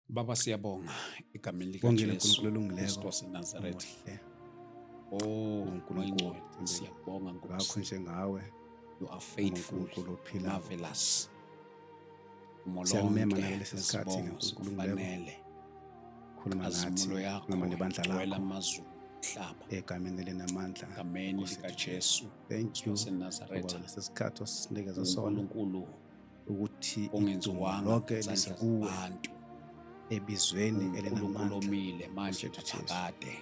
Baba, siyabonga egameni Bongile likaJesu uNkulunkulu olungileko, Kristu waseNazaretha. omuhle, Oh, uNkulunkulu oyingcwele, thembekile. siyabonga Akakho Nkosi. njengawe, You are faithful, uNkulunkulu ophilako. Marvelous. Siyakumema Molonke nakulesi sikhathi-ke, nezibongo Nkulunkulu olungileko. zikufanele. Khuluma nathi, Nkazimulo yakho khuluma nebandla igcwele lakho amazulu nomhlaba. Egameni elinamandla Egameni Nkosi yethu likaJesu Jesu. Thank Kristu you waseNazaretha. ngoba lesi sikhathi osinikeza sona uNkulunkulu ukuthi idumo ongenziwanga lonke ngezandla lize kuwe zabantu. Ebizweni uNkulunkulu elinamandla omile manje Nkosi yethu Jesu. naphakade.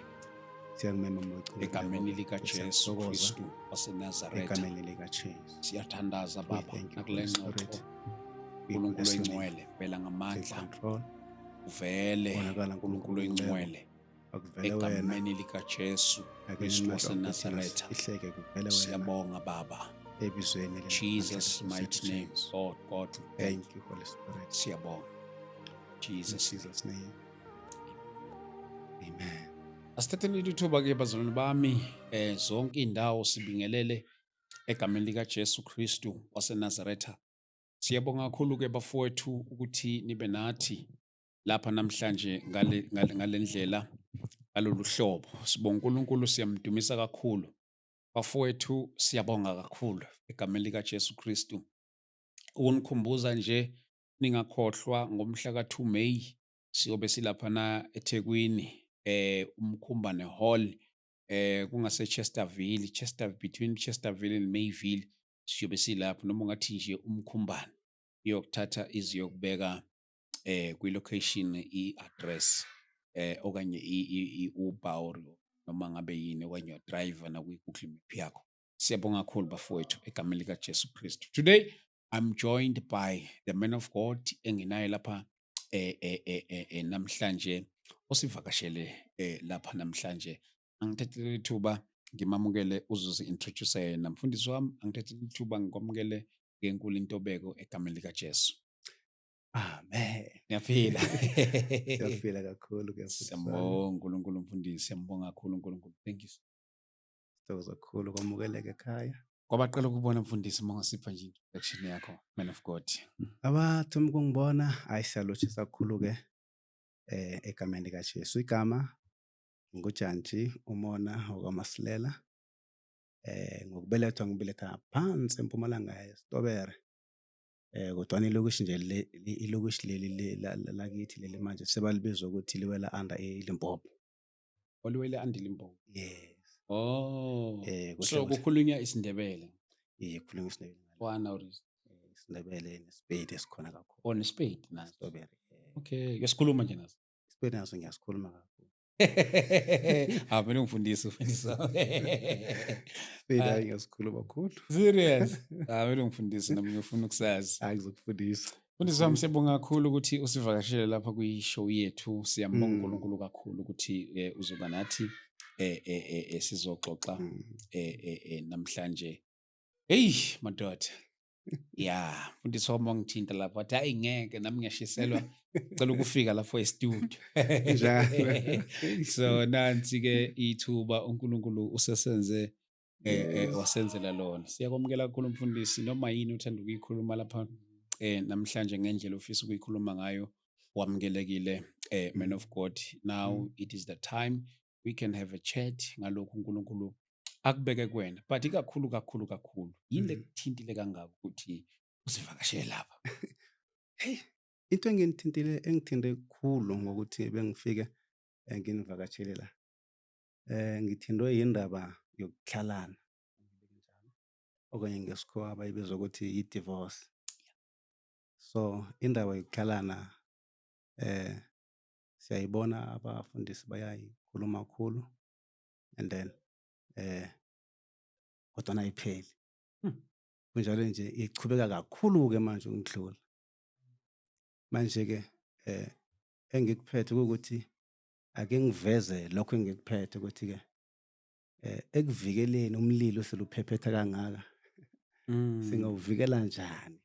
Siyakumema Moya Ocwengileko, Egameni likaJesu siyakuthokoza Kristu waseNazaretha. Egameni likaJesu. Siyathandaza We Baba thank you, nakule Holy ngxoxo. Spirit. We uNkulunkulu bless your name. oyingcwele vela Take ngamandla. control. Uvele Bonakala uNkulunkulu Nkulunkulu oyingcwele. Akuvele wena. Egameni likaJesu Ake Kristu nimehlo akuthi waseNazaretha. ihleke kuvele wena. Siyabonga Baba. Ebizweni elinamandla Jesus leNkosi mighty yethu name. Jesu. God, God. Thank you, Holy Spirit. Siyabonga. In Jesus. Jesus' name. Amen. Asithatheni ithuba ke bazalwane bami zonke indawo sibingelele egameni lika Jesu Kristu waseNazaretha. Siyabonga kakhulu ke bafowethu ukuthi nibe nathi lapha namhlanje ngale ndlela, ngalolu hlobo. Sibonga uNkulunkulu, siyamdumisa kakhulu. Bafowethu, siyabonga kakhulu egameni lika Jesu Kristu. Ukunikhumbuza nje, ningakhohlwa ngomhla ka-2 May siyobe silapha na eThekwini, uMkhumbane Hall, kungase Chesterville, Chester, between Chesterville and Mayville siyobe silapho, noma ungathi nje uMkhumbane iyokuthatha iziyokubeka kwi-location, i-address okanye i-Uber or noma ngabe yini okanye driver na kwi-Google Map yakho. Siyabonga kakhulu bafowethu egameni lika Jesu Kristu. Today I'm joined by the man of God enginaye lapha namhlanje, osivakashele lapha namhlanje. Angithathele ithuba ngimamukele, uzozi-introduce yena. Mfundisi wami, angithathele ithuba ngikwamukele ngenkulu intobeko egameni lika Jesu. Amen. Ngiyaphila. Siyaphila kakhulu ke mfundisi wami. Siyambonga uNkulunkulu mfundisi, siyambonga kakhulu uNkulunkulu. Thank you. Sithokoza kakhulu kwamukeleka ekhaya. Kwabaqala ukubona mfundisi, uma ungasipha nje introduction yakho, man of God. Abathoma ukungibona, hayi, siyalotshisa kakhulu ke egameni likaJesu. Igama nguJantshi Umona wakwaMasilela. Ngokubelethwa ngibeletha phansi eMpumalanga eStobere. Kodwa ilokishi nje le, ilokishi leli lakithi leli manje sebalibiza ukuthi liwela under iLimpopo. Oliwele under Limpopo. Yes. Oh. Kuhle So kuhle. Kukhulunywa isiNdebele. Iye, kukhulunywa isiNdebele. Wana or isiNdebele neSipedi esikhona kakhulu. Oh, neSipedi naso. Stobere. Okay, uyasikhuluma nje naso. Isipedi naso ngiyasikhuluma kakhulu. Ah, mina ungifundisa ufundisa. Isipedi Ah. hayi, ngiyasikhuluma kakhulu. Serious? Ah, mina ungifundisa, nami ngifuna ukusazi. Hayi, ngizokufundisa. Mfundisi wami, siyabonga kakhulu ukuthi usivakashele lapha kwi-show yethu. Siyambonga uNkulunkulu kakhulu ukuthi uzoba nathi sizoxoxa namhlanje. Hey madoda. Ya, mfundisi wami wangithinta lapho wathi hayi ngeke, nami ngiyashiselwa, cela ukufika lapho e-studio. Njalo. So nansi ke ithuba uNkulunkulu usesenze wasenzela lona. Siyakwamukela kakhulu mfundisi, noma yini uthanda ukuyikhuluma lapha namhlanje ngendlela ofisa ukuyikhuluma ngayo, wamukelekile, man of God. Now it is the time we can have a chat ngalokhu uNkulunkulu akubeke kuwena, but ikakhulu kakhulu kakhulu yini lekuthintile kangaka ukuthi usivakashele lapha? Hey, into engithintile, engithinte kukhulu ngokuthi bengifike nginivakatshele la. Ngithintwe yindaba yokuhlalana. Okanye ngesikhuwa bayibiza ukuthi i-divorce. So indaba yokuhlalana siyayibona abafundisi bayayikhuluma kakhulu and then kodwa ayipheli. Kunjalo nje ichubeka kakhulu ke manje ukundlula. Manje ke engikuphethe ukuthi ake ngiveze lokho engikuphethe ukuthi ke ekuvikeleni umlilo oseluphephetha kangaka, singawuvikela njani?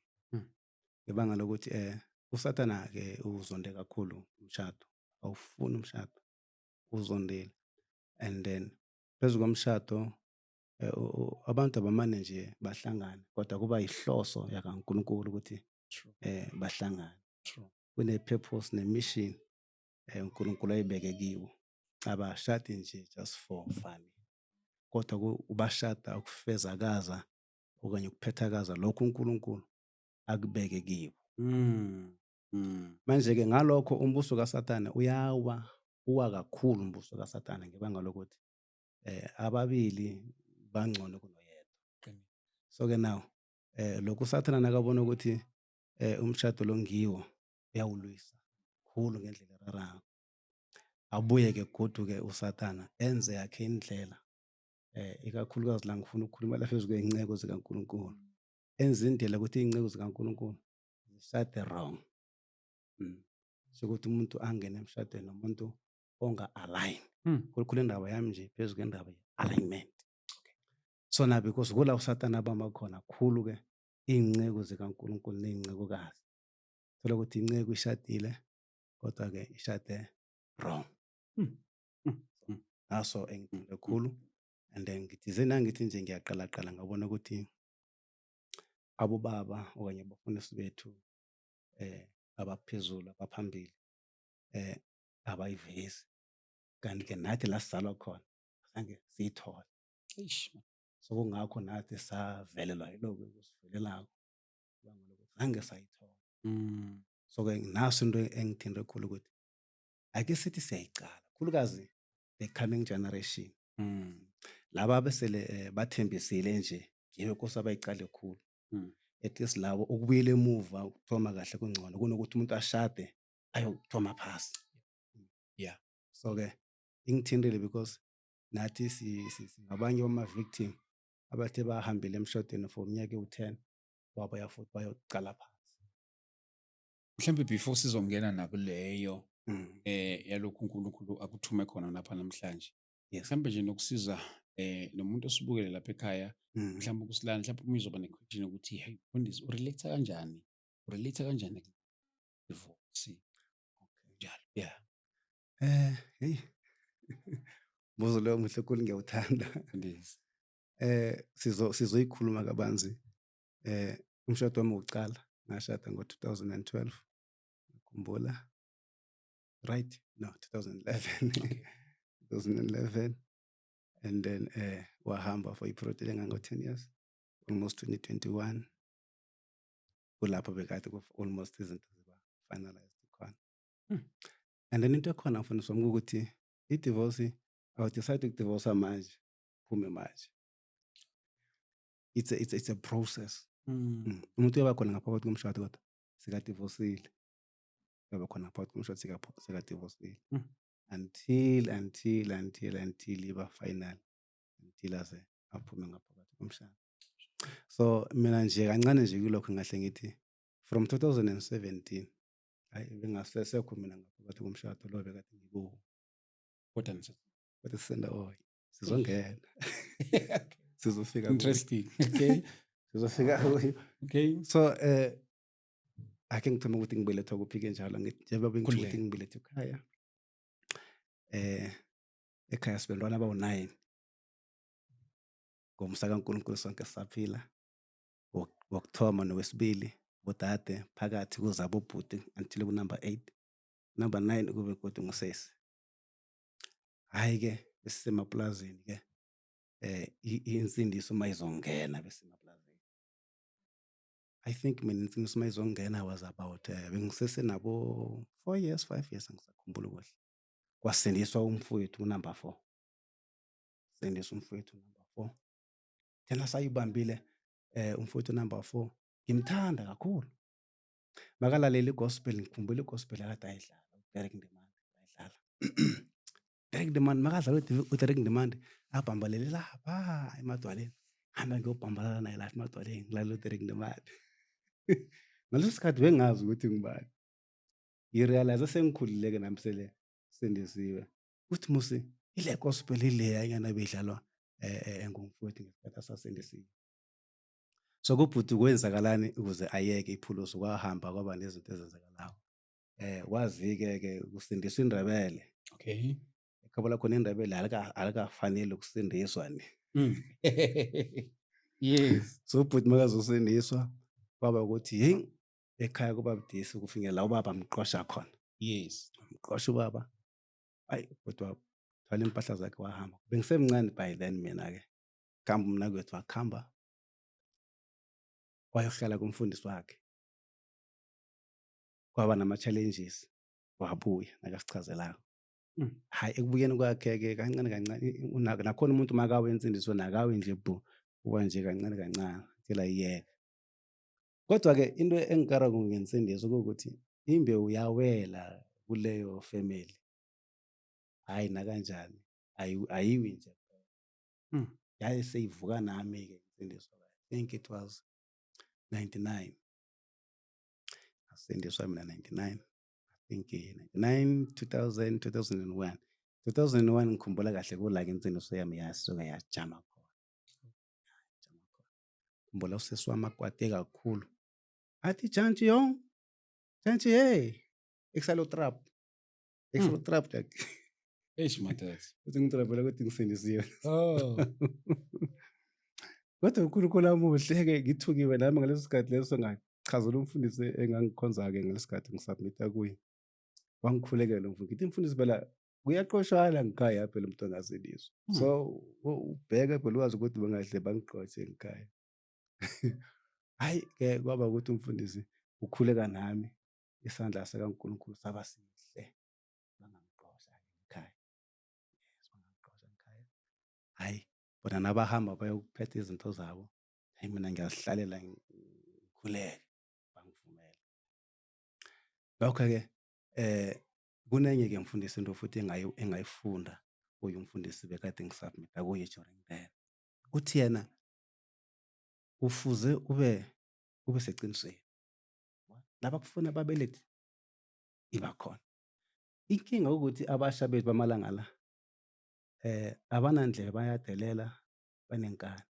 Ngebanga lokuthi uSathana ke uzonde kakhulu umshado, awufuni umshado, uzondile. And then phezu komshado abantu abamane nje bahlangane, kodwa kuba yihloso yakaNkulunkulu ukuthi bahlangane. Kune purpose ne mission. uNkulunkulu ayibeke kiwo. Abashadi nje just for fun, kodwa ubashada ukufezakaza okanye ukuphethakaza lokhu uNkulunkulu akubeke kibo. Manje-ke ngalokho umbuso kaSathane uyawa, uwa kakhulu umbuso kaSathane ngebanga lokuthi ababili bangcono kunoyedwa. So ke now lokhu uSathane nakabona ukuthi umshado lo ngiwo, uyawulwisa khulu ngendlela erarako. Abuye-ke godu-ke uSathana enze yakhe indlela, ikakhulukazi la ngifuna ukukhuluma lapha phezu kwey'nceko zikaNkulunkulu, enze indlela ukuthi iy'nceko zikaNkulunkulu zishade wrong. Sokuthi umuntu angene emshadweni nomuntu onga-align. Khulukhulu indaba yami nje phezu kwendaba ye-alignment. So na because kula uSathane abamba khona khulu-ke iy'nceku zikaNkulunkulu ney'ncekukazi. Thola ukuthi inceku ishadile kodwa-ke ishade wrong. Naso engithande khulu, and then ngithi nangithi nje ngiyaqalaqala ngabona ukuthi abobaba okanye abafundisi bethu abaphezulu, abaphambili, abayivezi, kanti-ke nathi la sizalwa khona azange siyithole. Eish. So kungakho nathi savelelwa yilokhu okusivelelako, zange sayithola. So-ke naso into engithinte khulu ukuthi ake sithi siyayicala, khulukazi the coming generation. Laba besele bathembisile nje ngiyo kose abayiqale khulu. At least labo ukubuyela emuva ukuthoma kahle kungcono kunokuthi umuntu ashade ayokuthoma phasi. So-ke ingithintile because nathi singabanye bama-victim abathe bahambile emshadweni for iminyaka ewu-10, babuya futhi bayocala phansi. Mhlambe before sizongena nakuleyo yalokhu uNkulunkulu akuthume khona lapha namhlanje. Mhlambe nje nokusiza nomuntu osibukele lapha ekhaya, mhlawumbe ukusilana, mhlawumbe uma izoba ne-question ukuthi, hey mfundisi, urelate kanjani? Urelate kanjani divorce? Njalo. Yeah. Hey. Mbuzo loyo muhle khulu, ngiyawuthanda. Mfundisi. Sizoyikhuluma kabanzi. Umshado wami wokuqala ngashada ngo-2012. Ngikhumbula. Right? No, 2011. 2011. And then wahamba for i-period engango 10 years, almost 2021. Kulapho bekade ku almost izinto ziba finalized khona. And then into ekhona, mfundisi wami, ukuthi i-divorce, awu-decide ukudivorce manje, phume manje. It's a process. Umuntu uyaba khona ngaphakathi komshado kodwa sikadivosile. Uyaba khona ngaphakathi komshado sikadivosile. Until iba final, until aze aphume ngaphakathi komshado. So mina nje kancane nje kulokho ngahle ngithi from 2017 hayi, bengasesekho mina ngaphakathi komshado lo bekade ngikuwo. Kodwa Kodwa sisendawonye. Sizongena. Sizofika kuyo. Interesting. Okay. Sizofika kuyo. So ake ngithome ukuthi ngibelethwa kuphi ke njalo, ngithi njengoba bengitho ukuthi Khululeka. ngibelethwe ekhaya. Ekhaya sibantwana abawu-9. Ngomusa kaNkulunkulu sonke sisaphila. Wokuthoma nowesibili bodade, phakathi kuzabo ubhuti until ku number 8. Number 9 kube kodwa ngusesi. Hayi ke, besisemaplazini ke, insindiso mayizongena besemaplazini. I think mina insindiso mayizongena was about bengisesenabo 4 years, 5 years, angisakhumbuli kuhle. Kwasindiswa umfowethu number 4. Sindiswa umfowethu number 4. Thina sayibambile umfowethu number 4, ngimthanda kakhulu. Makalalela igospel, ngikhumbula igospel akade ayidlala, uDerek Ndimande ayidlala. Derek Ndimande makadlala uDerek Ndimande abhambalele lapha emadwaleni. Hamba ngiyobhambalala naye lapha emadwaleni, ngilalela uDerek Ndimande. Ngaleso sikhathi bengazi ukuthi ngubani. Ngirealize sengikhulile ke nami sele sindisiwe. Uthi musi ile gospel ile nyana beyidlalwa ngumfowethu ngesikhathi asasindisiwe. So kubhuti kwenzakalani ukuze ayeke iphuluso, kwahamba kwaba nezinto ezenzakalayo. Wazi-ke ke kusindiswa iNdebele. Ekhabo lakhona iNdebele alikafaneli ukusindiswa ni. So ubhuti makazosindiswa kwaba ukuthi hey, ekhaya kuba budisi ukufinyelela la ubaba amqosha khona. Wamxosha ubaba. Ayi, ubhuti wathwala impahla zakhe wahamba. Bengisemncane by then mina-ke. Khamba umnakwethu, wakhamba wayohlala kumfundisi wakhe. Kwaba nama-challenges, wabuya nakasichazelako. Hhayi, ekubuyeni kwakhe-ke kancane kancane, nakhona umuntu makawa insindisweni akawi nje bu, uba nje kancane kancane till ayiyeke. Kodwa-ke into engikarako ngensindiso kuwukuthi imbewu yawela kuleyo family. Hhayi, nakanjani ayiwi nje. Yaye seyivuka nami-ke insindiso. I think it was 99. Ngasindiswa mina 99. I think 99, 2000, 2001. 2001 ngikhumbula kahle kula-ke insindiso yami yasuka yajama khona. Yajama khona. Khumbula usisi wami akwate kakhulu. Athi, "Jantshi yong, jantshi hey, ek sal jou trap. Ek sal jou trap like." Eish, madoda. Uthi ngitrapela ukuthi ngisindisiwe. Oh. Kodwa uNkulunkulu amuhle-ke, ngithukiwe nami ngaleso sikhathi leso, ngachazela umfundisi engangikhonza-ke ngaleso sikhathi ngisubmitha kuye. Wangikhulekela umfundisi. Ngithi, "Mfundisi, phela kuyaqoshwana ngikhaya phela umuntu ongasindiswa. So ubheke phela wazi ukuthi bangahle bangixoshe ngikhaya." Hhayi-ke, kwaba ukuthi umfundisi ukhuleka nami, isandla sikaNkulunkulu saba sihle. Bangangixosha-ke ngikhaya. Yes, bangangixosha ngikhaya. Hhayi, bona nabahamba bayophetha izinto zabo, hhayi, mina ngiyazihlalela ngikhuleke, bangivumela. Lokho-ke kunenye-ke mfundisi into futhi engayifunda kuye umfundisi bekade ngisubmitha kuye during then. Uthi yena ufuze ube seqinisweni. Nabakufuna ababelethi, iba khona. Inkinga ukuthi abasha bethu bamalanga la abanandlebe, bayadelela, banenkani.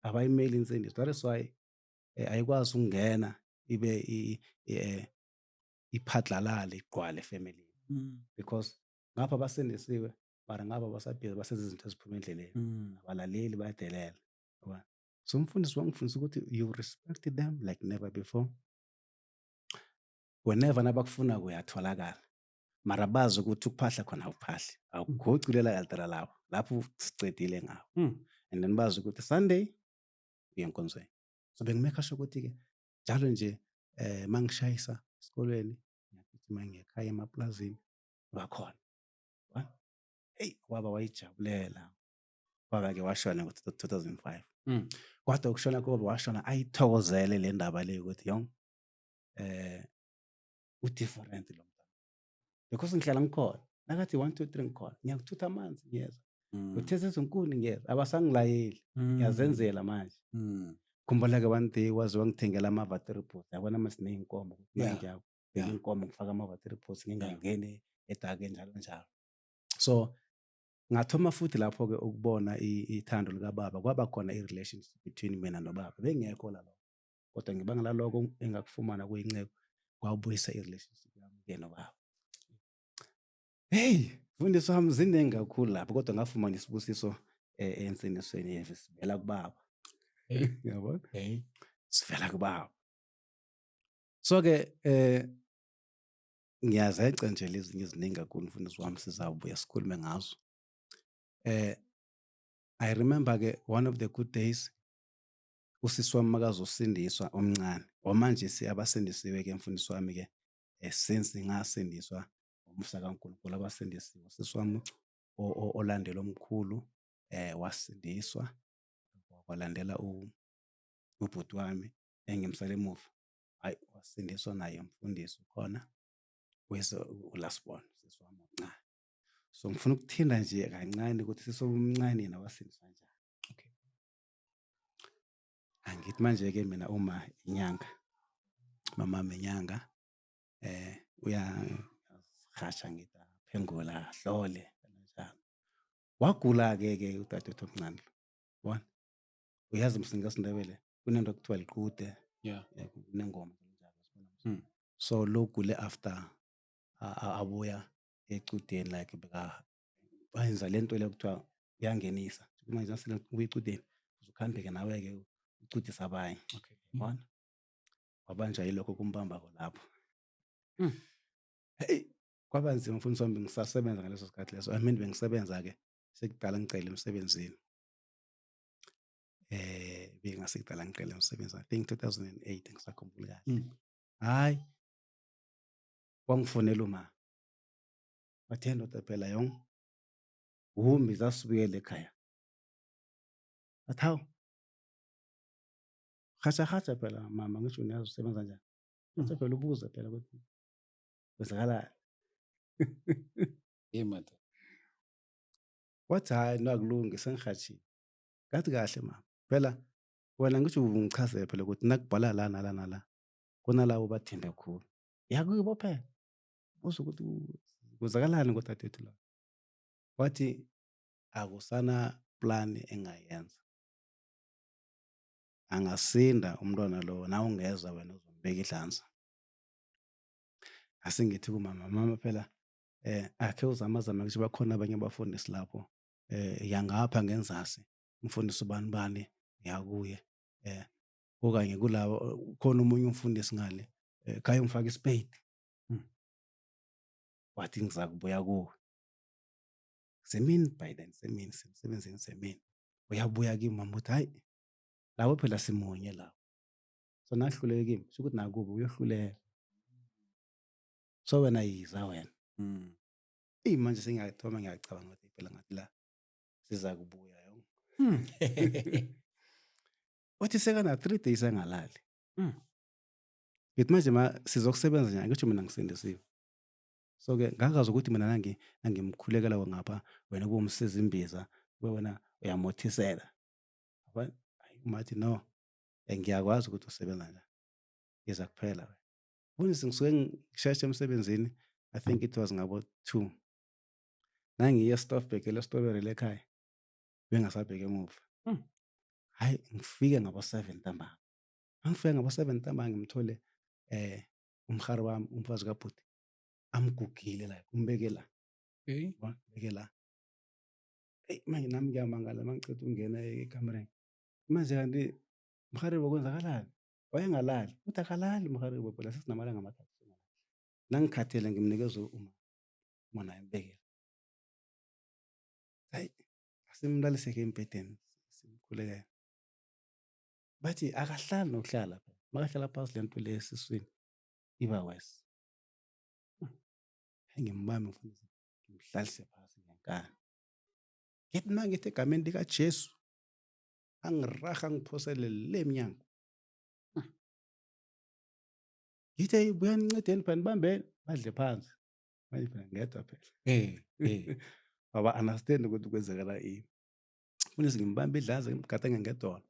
Abayimeli insindiso. That is why ayikwazi ukungena ibe iphadlalale igqwale efemelini because ngapha basindisiwe, mara ngapha basabhizi basenza izinto eziphuma endleleni. Abalaleli, bayadelela. Yabona? So umfundisi wangifundisa ukuthi you respect them like never before. Whenever nabakufuna uyatholakala. Mara bazi ukuthi ukuphahla khona awuphahli. Awuguci kulela altara lapho. Lapho sicedile ngawo. And then bazi ukuthi Sunday uya enkonzweni. So bengimake sure ukuthi-ke njalo nje mangishayisa esikolweni ngiyagijima ngiya ekhaya emaplazini bakhona. Eyi, ubaba wayijabulela. Ubaba-ke washona ngo-2005. Kodwa ukushona kobaba, washona ayithokozele le ndaba le ukuthi yong u-different lo mntwana. Because ngihlala ngikhona. Nakathi 1 2 3 ngikhona. Ngiyakuthutha amanzi, ngiyeza. Uthethe izinkuni, ngiyeza. Abasangilayeli. Ngiyazenzela manje. Khumbula-ke one day waze wangithengela ama-waterboot. Yabona mase ney'nkomo. Ngiyabheka inkomo, ngifaka ama-waterboot, ngingangeni edakeni, njalo njalo. So ngathoma futhi lapho-ke ukubona ithando likababa. Kwaba khona i-relationship between mina nobaba. Bengekho la lokho. Kodwa ngebanga lalokho engakufumana kuyinceku, kwabuyisa i-relationship yami-ke nobaba. Hey, mfundisi wami, ziningi kakhulu lapho, kodwa ngafumana isibusiso ensindisweni sivela kubaba. Hey. Yabona? Hey. Sivela kubaba. So ke ngiyazeca nje lezi eziningi kakhulu, mfundisi wami, sizabuya sikhulume ngazo. I remember ke one of the good days usisi wami makazosindiswa omncane. Manje siyabasindisiwe ke, mfundisi wami, ke since ngasindiswa umusa kaNkulunkulu abasindisiwe. Usisi wami olandela omkhulu wasindiswa, kwalandela ubhuti wami engimsale emuva. Hayi, wasindiswa naye umfundisi ukhona wese u-last born, sisi wami omncane. So ngifuna ukuthinta nje kancane ukuthi sisi omncane yena wasindiswa kanjani. Angithi manje-ke mina uma inyanga, mama inyanga, uyahasha, ngithi aphengula, ahlole kanjalo. Wagula-ke ke udadewethu omncane lo. Yabona? Uyazi msinga ngesiNdebele kunento ekuthiwa liqude, kunengoma njalo. So lo gule after abuya ecudeni, like beka bayenza lento le kuthiwa uyangenisa. Manje nasele ubuya ecudeni uzukuhambe-ke nawe-ke ucudise abanye. Yabona? Wabanjwa yilokho kumbambako lapho. Hey. Kwaba nzima, mfundisi wami, bengisasebenza ngaleso sikhathi leso. I mean, bengisebenza-ke, sekudala ngicela emsebenzini. Bengasekudala ngicela emsebenzini, I think 2008, ngisakhumbula kahle. Hayi, wangifonela uma, wathi, "Ndoda, phela yong wumbi zasibuyele ekhaya." Athi, "Hawu, hatsha hatsha phela mama, ngisho niyazi usebenza kanjani. Hatsha phela, ubuze phela ukuthi kwenzakalani." Hey madoda. Wathi, "Hhayi, nakulungi, sengihajile." Ngathi, "Kahle mama, phela wena ngisho ungichazele phela ukuthi nakubhala la nala nala, kunalabo bathembe khulu. Yakubo phela. Uzwe ukuthi kwenzakalani ngodadewethu la." Wathi, "Akusana plan engayenza. Angasinda umntwana lo, nawe ungeza wena uzombeka idlanza." Ase ngithi kumama, "Mama, phela akhe uzamazame ukuthi bakhona abanye abafundisi lapho, yangapha ngenzasi, umfundisi ubani bani, yakuye, okanye kulabo khona omunye umfundisi ngale, khaya ungifaka isipeyiti." Wathi, "Ngizakubuya kuwe." Semini by then, semini semsebenzini, semini. Uyabuya kimi mama, uthi, "Hayi, labo phela simunye labo. So nahluleke kimi, kusho ukuthi nakubo uyohluleka. So wena yiza wena." Eyi, manje sengiyathoma ngiyacabanga ukuthi phela ngathi la siza kubuya yo. Wathi sekana 3 days angalali. Ngithi, "Manje ma sizokusebenza njani? Ngisho mina ngisindisiwe." So ke ngakazi ukuthi mina nangimkhulekela ngapha, wena kube umsiza imbiza, kube wena uyamothisela. Yabona? Hayi, umathi no. Ngiyakwazi ukuthi usebenza njani. Iza kuphela wena. Mfundisi, ngisuke ngisheshe emsebenzini, I think it was ngabo 2. Nangiye eStoffberg, eStrawberry lekhaya, bengasabheki emuva. Hayi, ngifike ngabo 7 ntambama. Mangifika ngabo 7 ntambama, ngimthole umhari wami, umfazi kabhuti, amgugile la, umbeke la. Yabona, beke la. Eyi, manje nami ngiyamangala mangiceda ukungena ekamereni. Manje kanti mharibo kwenzakalani? Wayengalali. Uthi akalali mharibo, phela sesinamalanga 3. Nangikhathele ngimnikeza uma, uma naye ambekele. Hayi, asimlaliseke embhedeni simkhulekele. Bathi akahlali nokuhlala phela. Makahlala phasi, lento le esiswini iba worse. Ngimbambe, mfundisi, ngimhlalise phasi ngenkani. Ngithi mangithi, "Egameni likaJesu," angiraha, angiphosele le emnyango. Ngithi, "Hey, buyani, ncedeni phela, nibambeni," badle phansi. Manje phela ngedwa phela. Aba understand ukuthi kwenzakala ini. Mfundisi, ngimbamba idlaza, ngimgadange ngedolo.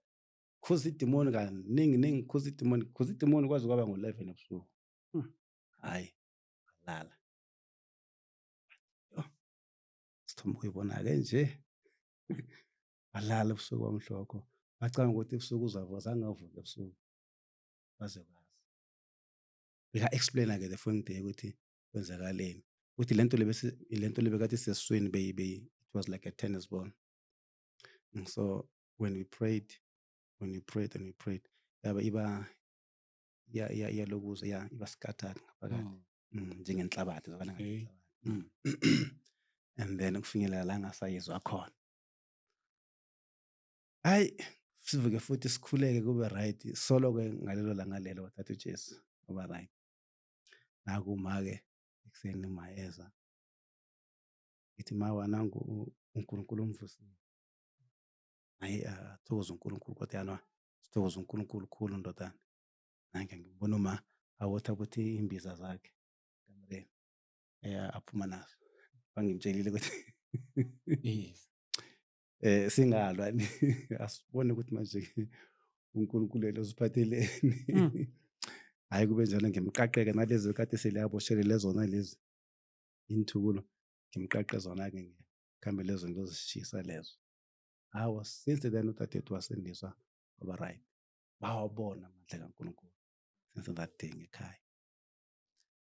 Khuza idimoni kaningi ningi, khuza idimoni, khuza idimoni kwaze kwaba ngo-11 ebusuku. Hhayi, walala. Yo, sithoma ukuyibona-ke nje. Walala ubusuku bamhlokho. Bacabanga ukuthi ebusuku uzavuka, zange avuke ebusuku. Kwaze kwasa. Beka-explain-a ke the following day ukuthi kwenzakaleni. Ukuthi lento le bese lento le bekade isesiswini beyi it was like a tennis ball. And so when we prayed, when we prayed and we prayed, yaba iba iya iya iyalokuza, ya, iba scattered ngaphakathi. Njengenhlabathi, zwakala ngathi inhlabathi. And then kufinyelela la ngasayizwa khona. Hayi, sivuke futhi sikhuleke, kube right. Solo ke ngalelo langa lelo wathatha uJesu, waba right. Nakuma-ke ekuseni mayeza. Ngithi, "Mawa, nangu uNkulunkulu umvusile." Hayi, athokoze uNkulunkulu, kodwa yana sithokoze uNkulunkulu khulu, ndodana. Nange ngibona uma awotha ukuthi imbiza zakhe kamereni, aphuma nazo. Bangimtshelile ukuthi singalwa, asibone ukuthi manje uNkulunkulu yena uziphatheleni. Hayi, kube njalo, ngimqaqeke nalezi kade sele aboshelele zona lezi inthukulo, ngimqaqe zona-ke, ngikhambe lezo ngiyozishisa lezo. Hawa, since then udadewethu wasindiswa, waba right. Bawabona amandla kaNkulunkulu since that day ngekhaya.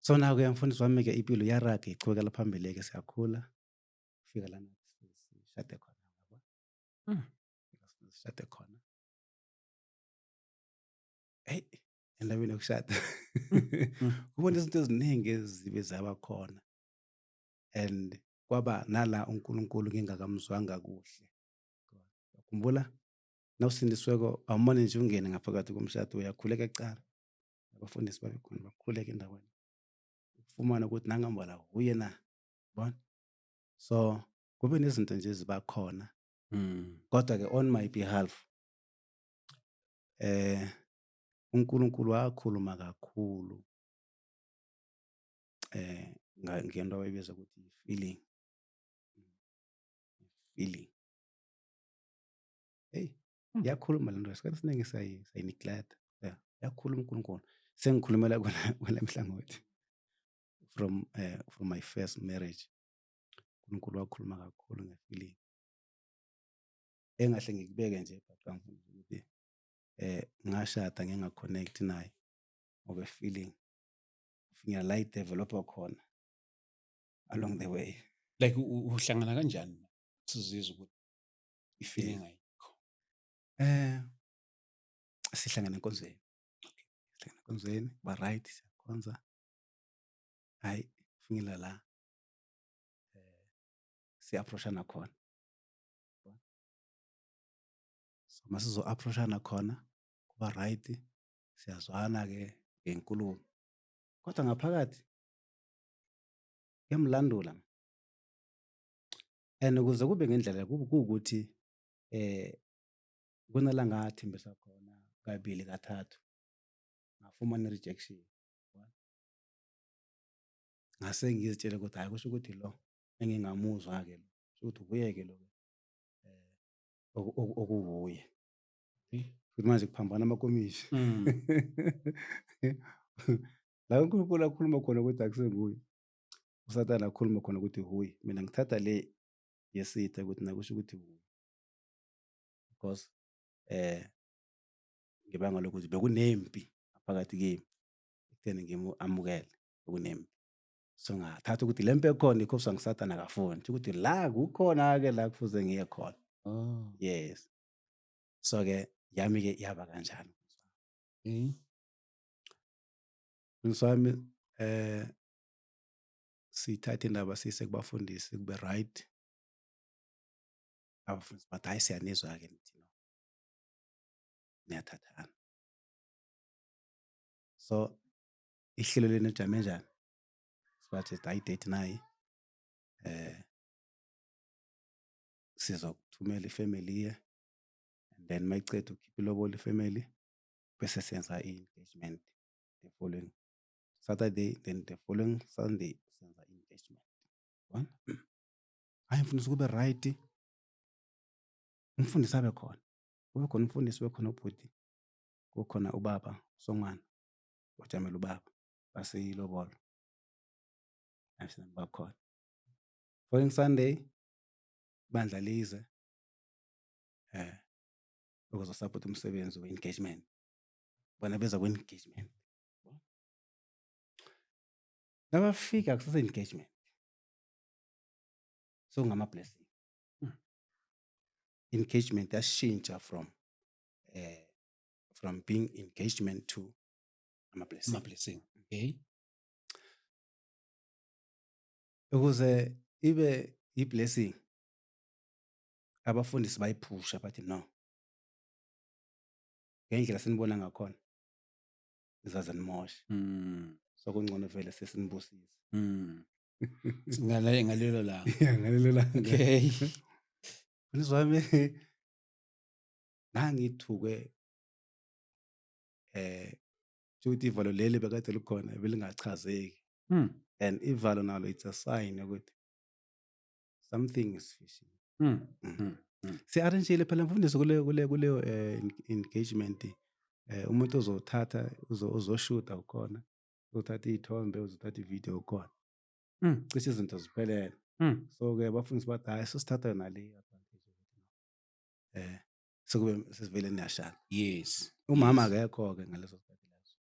So now-ke, mfundisi wami-ke, impilo iyaraga, ichubekela phambili-ke, siyakhula. Kufika lana sishade khona, yabo. Sishade khona. Eyi, endabeni yokushada, kubona izinto eziningi ezibe zaba khona. And kwaba nala uNkulunkulu ngingakamzwanga kuhle. Khumbula nawusindisiweko awumane nje ungene ngaphakathi komshado, uyakhuleka kucala. Abafundisi babe khona bakhuleke endaweni. Ufumane ukuthi nangambala uye na. Bona? So kube nezinto nje eziba khona. Kodwa ke on my behalf uNkulunkulu wakhuluma kakhulu ngento abayibiza ukuthi feeling. Feeling. Hey, yakhuluma lento, isikhathi esiningi sayi-neglect. Yeah, yakhuluma uNkulunkulu. Sengikhulumela kona kwela mhlangothi from my first marriage. uNkulunkulu wakhuluma kakhulu nge-feeling. Engahle ngikubeke nje bhaqanga ukuthi ngashada nginga-connect naye ngoba feeling kufinyela la i-developer khona along the way. Like uhlangana kanjani sizizwe ukuthi i-feeling ayikho? Sihlangana enkonzweni. Sihlangana enkonzweni, ba right, siyakhonza. Hayi, kufinyela la si-approachana khona. So masizo approachana khona kuba right, siyazwana ke ngenkulumo. Kodwa ngaphakathi ngiyamlandula. And ukuze kube ngendlela kuwukuthi kunala ngathembisa khona kabili kathathu ngafumana rejection. Ngase ngizitshela ukuthi hayi, kusho ukuthi lo engingamuzwa ke lo, kusho ukuthi ubuye ke lo okuwuye. Futhi manje kuphambana amakomishi. La uNkulunkulu akhuluma khona ukuthi akusenguye, uSathane akhuluma khona ukuthi huye. Mina ngithatha le yesitha ukuthi nakusho ukuthi huye. Because ngebanga lokuthi bekunempi phakathi kimi ekutheni ngimu-amukele, bekunempi. So ngathatha ukuthi le mpi ekhona ikhoswa nguSathane, akafuni. Kusho ukuthi la kukhona-ke la kufuze ngiye khona. Yes. So ke yami ke yaba kanjalo. Mfundisi wami, sithathe indaba siyise kubafundisi kube right. Abafundisi bathi hayi, siyanizwa-ke nithi no, niyathathana. So ihlelo lenu lijame njani? Sibathi hayi, date nayi, sizokuthumela ifamily ye, and then mayiceda ukukhipha ilobolo ifamily, bese senza i-engagement the following Saturday, then the following Sunday senza i-engagement. Yabona? Hayi mfundisi, kube right. Umfundisi abe khona. Kube khona umfundisi, kube khona ubhuti, kube khona ubaba usongwana, ojamela ubaba baseyilobolo. Bakhona. Following Sunday bandla lize ukuzosupport umsebenzi we-engagement. Bona beza kwe-engagement. Nabafika kusase engagement. So ngama blessing. Engagement yashintsha from being engagement to ama blessing. Ama blessing. Okay. Ukuze ibe i-blessing, abafundisi bayiphusha bathi no, ngendlela sinibona ngakhona nizaze nimoshe. So kungcono vele sesinibusise. Ngale ngalelo langa. Yeah, ngalelo langa. Mfundisi wami, ngangithukwe ukuthi ivalo leli bekade likhona belingachazeki. And ivalo nalo, it's a sign ukuthi something is fishy. Si-arrangile phela mfundisi kuleyo engagement, umuntu ozothatha uzoshuta ukhona, uzothatha iy'thombe, uzothatha ividiyo ukhona. Cishe izinto ziphelele. So ke abafundisi bathi hayi, sesithatha yona le advantage ukuthi sekube sesivele niyashada. Umama akekho ke ngaleso sikhathi leso.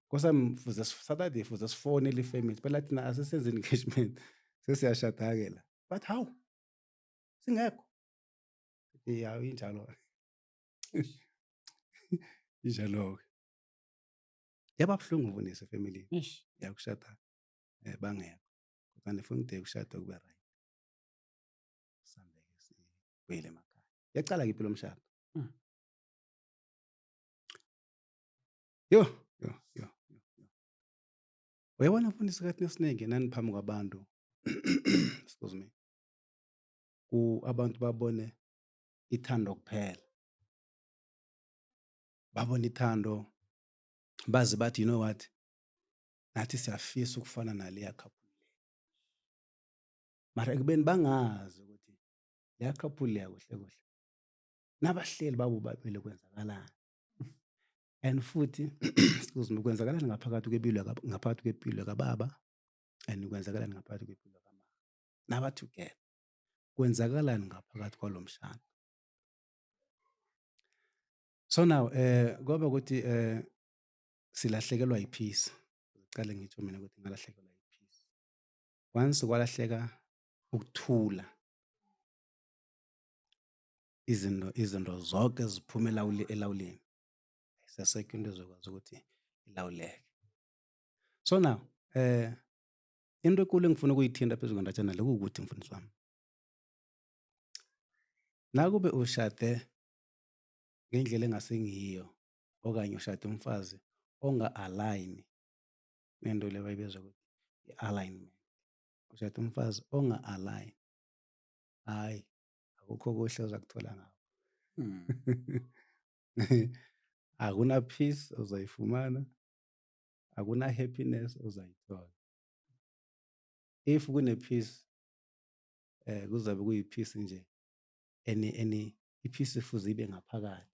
Nkosami, fuze Saturday fuze sifonele ifamily phela, thina asisenze engagement, sesiyashada ke la. But hawu, singekho. Ya, injalo. Injalo ke. Yaba buhlungu mfundisi efamily. Eish. Yakushada bangekho. Kanti funa ukushada kube right. Sambe-ke sibuyele emakhaya. Yacala-ke impilo yomshado. Yo, yo, yo, yo, yo. Uyabona mfundisi, esikhathini esiningi nani phambi kwabantu, excuse me, ku abantu babone ithando kuphela. Babone ithando baze bathi, "You know what, nathi siyafisa ukufana naleya couple." Mara ekubeni bangazi ukuthi leya couple leya kuhle kuhle nabahleli babo babili kwenzakalani, and futhi, excuse me, kwenzakalani ngaphakathi kwempilo, ngaphakathi kwempilo kababa, and kwenzakalani ngaphakathi kwempilo kamama naba together, kwenzakalani ngaphakathi kwalo mshado. So now kwaba ukuthi silahlekelwa yipeace. Ngiqale ngitsho mina ukuthi ngalahlekelwa yipeace. Once kwalahleka ukuthula, izinto zonke ziphuma elawuleni, ayisasekho into ezokwazi ukuthi ilawuleke. So now into enkulu engifuna ukuyithinta phezu kwendatshana le kuwukuthi, mfundisi wami, nakube ushade ngendlela engasengiyo okanye ushade umfazi onga-align nento le abayibiza ukuthi i-alignment, ushade umfazi onga-align, hhayi, akukho okuhle ozakuthola ngakho. Akuna peace ozoyifumana, akuna happiness ozayithola. If kune peace, kuzabe kuyi-peace nje eni i-peace ifuze ibe ngaphakathi.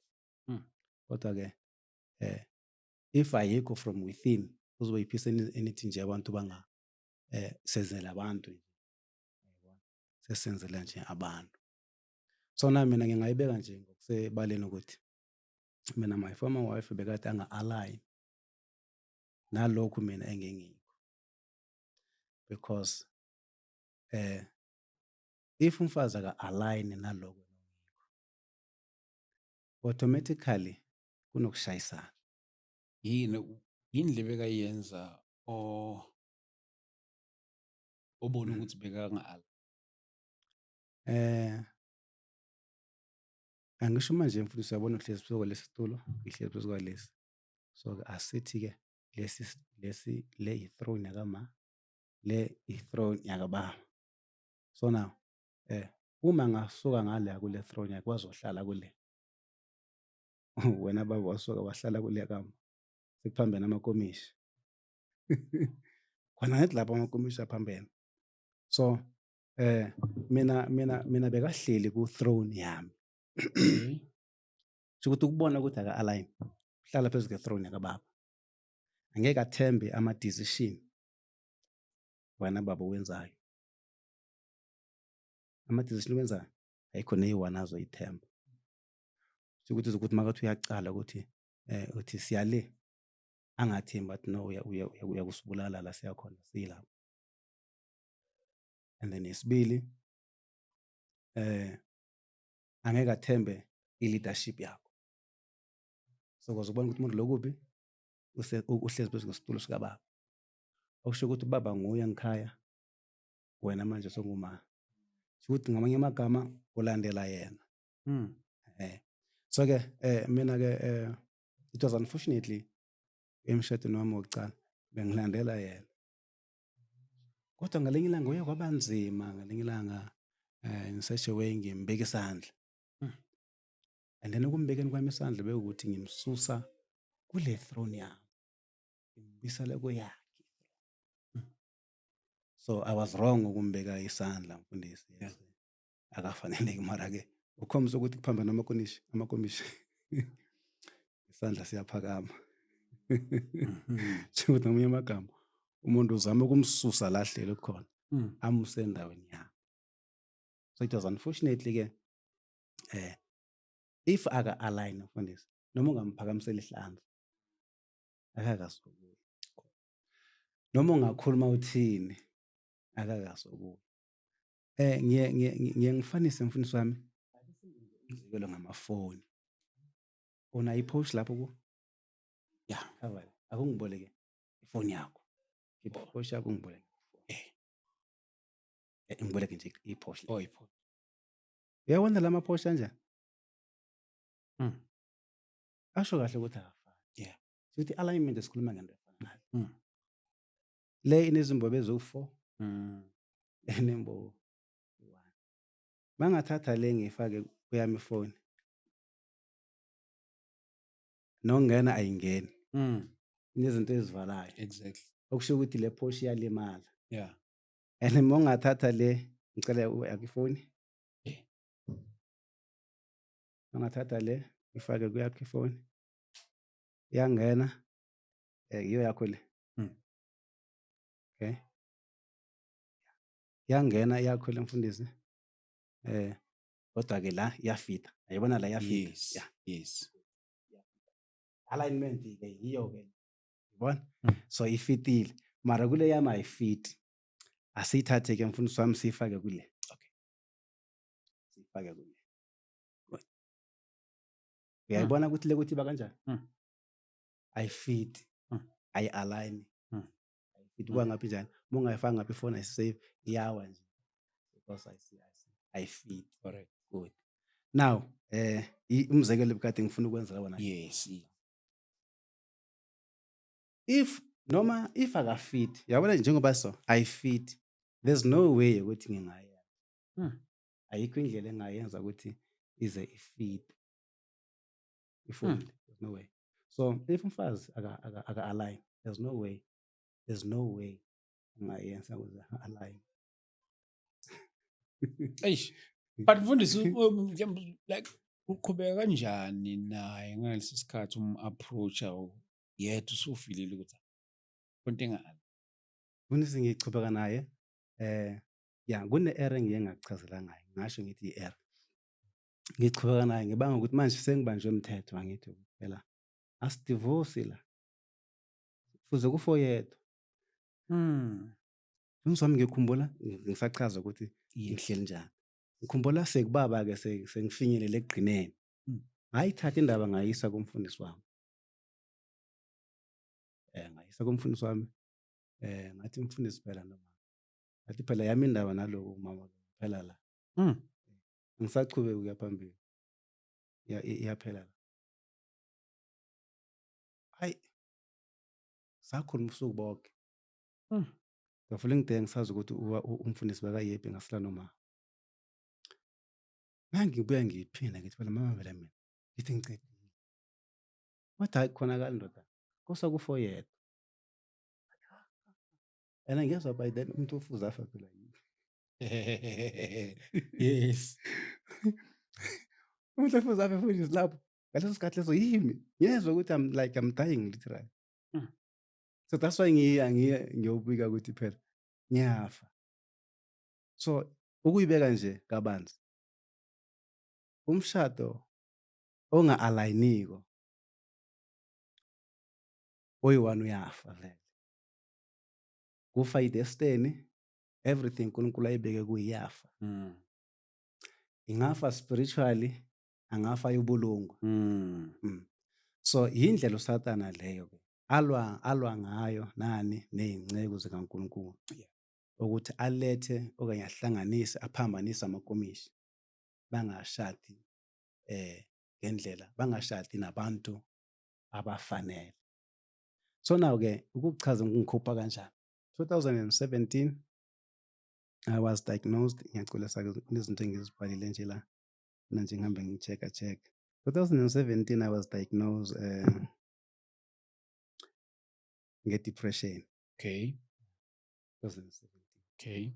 Kodwa ke if ayikho from within, kuzoba i-peace enithi nje abantu banga senzela abantu nje, sesenzela nje abantu. So na mina ngingayibeka nje ngokusebaleni ukuthi mina, my former wife bekade anga-align nalokhu mina engingikho, because if umfazi aka-align nalokho engikho, automatically kunokushayisana. Yini le bekayenza o obona ukuthi bekanga Angisho manje mfundisi, uyabona uhlezi phezu kwalesi situlo, ngihlezi phezu kwalesi. So asithi ke lesi le i-throne yakama, le i-throne yakababa. So now uma ngasuka ngala kule throne yakhe wazohlala kule, wena baba wasuka wahlala kule kama, sekuphambene amakomishi khona ngithi lapho amakomishi aphambene. So mina bekahleli ku throne yami. Sho ukuthi ukubona ukuthi aka-align, uhlala phezu kwe-throne yakababa, angeke athembe ama-decision wena baba owenzayo. Ama-decision owenzayo ayikho neyi-one azoyithemba. Sho ukuthi ukuthi makathi uyacala ukuthi uthi siyale, angathembi, athi, "No, uyakusibulala la siyakhona siyilapho." And then isibili, angeke athembe i-leadership yakho. So kwaze ubona ukuthi umuntu lo kuphi uhlezi phezu kwesitulo sikababa, okusho ukuthi ubaba nguye ngikhaya, wena manje songuma. Sho ukuthi ngamanye amagama ulandela yena. So ke mina ke it was unfortunately emshadweni wami wokucala bengilandela yena. Kodwa ngalinye ilanga uye kwaba nzima, ngalinye ilanga in such a way ngimbeka isandla. And then ukumbekeni kwami isandla bekuwukuthi ngimsusa kule throne yami, ngimbuyisela kweyakhe. So I was wrong ukumbeka isandla, mfundisi. Yes. Akafaneleki, mara ke ukhombisa ukuthi kuphambana amakomishi. Isandla siyaphakama. Sho ukuthi ngamanye amagama umuntu uzama ukumsusa la ahleli khona, amuse endaweni yakhe. So it was unfortunately ke if aka align, mfundisi, noma ungamphakamisela ihlandla akakazokuya, noma ungakhuluma uthini akakazokuya. Ngiye ngifanise, mfundisi wami, umzekelo ngamafoni. Unayo i-pouch lapho ku? Yeah. Cover. Akungiboleke ifoni yakho. Khipha i-pouch yakho ungiboleke. Ngiboleke nje iPorsche. Oh, iPorsche. Uyabona lama Porsche kanjani? Asho kahle ukuthi akafani. Sithi alignment, esikhuluma ngento efanayo. Le inezimbobo eziwu-4, enembobo 1. Mangathatha le ngiyifake kuyami ifoni, nokungena ayingeni. Inezinto ezivalayo. Okusho ukuthi le Porsche iyalimala. And uma ungathatha le, ngicela yakho ifoni. Ungathatha le ifake kuyakho ifoni. Iyangena. Iyo yakho le. Okay. Iyangena yakho le, mfundisi. Kodwa ke la iyafita. Ayibona la iyafita. Yes. Yeah. Yes. Alignment ke yiyo ke. Yibona? Mm. So ifitile. Mara kule yami ayifiti. Asiyithathe ke, mfundisi wami, siyifake kule. Siyifake kule. Good. Uyayibona ukuthi le kuthi iba kanjani? Mm. Ayifiti. Ayi-align. Ayifiti. Kuba ngaphi njani? Uma ungayifaka ngaphi ifoni ayisave, iyawa nje. Because ayifiti. Good. Now, umzekelo ebukade ngifuna ukwenza wona. If noma if akafit, yabona njengoba so ayifit, there's no way ukuthi ngingayenza. Ayikho indlela engayenza ukuthi ize ifit. Ifoni, there's no way. So if umfazi aka align, there's no way. There's no way engayenza ukuze align. Eish. But mfundisi, mhlawumbe like uqhubeka kanjani naye ngalesi sikhathi um-approach-a yet usufilile ukuthi konke enga Mfundisi, ngichubeka naye, ya, kune-error engiye ngakuchazela ngayo, ngasho ngithi i-error. Ngichubeka naye ngibanga ukuthi manje sengibanjwe umthetho, angithi phela asidivosi la. Fuze kufe oyedwa. Mfundisi wami, ngikhumbula ngisachaza ukuthi ngihleli njani. Ngikhumbula sekubaba-ke sengifinyelele ekugcineni. Ngayithatha indaba ngayisa kumfundisi wami. Ngayisa kumfundisi wami. Ngathi, "Mfundisi, phela noma." Ngathi phela yami indaba naloku mama phela la. Angisachubeki ukuya phambili. Iyaphela la. Hayi. Sakhuluma ubusuku bonke. The following day ngisazi ukuthi umfundisi bekayephi, ngasala noma. Mangibuya ngiyiphinda ngithi phela mama, phela mina ngithi ngicedile. Wathi, "Hayi, khonakali ndoda. Kosa kufe oyedwa." And ngiyezwa by then umuntu ofuze afa phela yimi. Umuntu ofuze afe, mfundisi, lapho. Ngaleso sikhathi leso yimi. Ngiyezwa ukuthi I'm like I'm dying literally. So that's why ngiya ngiye ngiyobika ukuthi phela ngiyafa. So ukuyibeka nje kabanzi, umshado onga-align-iko oyi-one uyafa vele. Kufa i-destiny, everything uNkulunkulu ayibeke kuyo iyafa. Ingafa spiritually, angafa ayobulungwa. So yindlela uSathana leyo ke alwa ngayo nani ney'nceku zikaNkulunkulu. Ukuthi alethe okanye ahlanganise aphambanise amakomishi. Bangashadi ngendlela, bangashadi nabantu abafanele. So now ke ukuchaza ngikhupha kanjani. 2017 I was diagnosed, ngiyaxolisa ke, kunezinto engizibhalile nje la. Mina nje ngihambe ngi-check-a check. 2017 I was diagnosed nge-depression. 2017.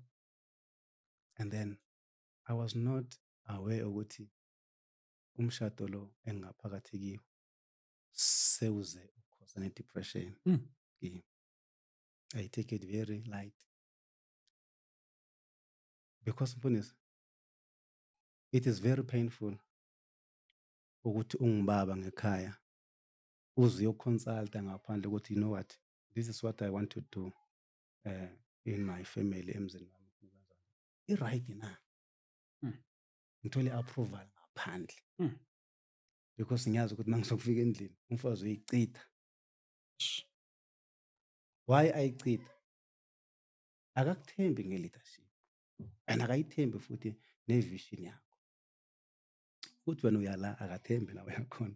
And then I was not aware ukuthi umshado lo engaphakathi kiwo sewuze u-cause ne-depression kimi. I take it very light. Because mfundisi, it is very painful ukuthi ungubaba ngekhaya uze uyoconsulta ngaphandle ukuthi, "You know what, this is what I want to do in my family, emzini wami. I-right na?" Ngithole i-approval ngaphandle. Because ngiyazi ukuthi mangizofika endlini umfazi uyichitha. Why ayichitha? Akakuthembi nge-leadership. And akayithembi futhi ne-vision yakho. Ukuthi wena uyala, akathembi la uyakhona.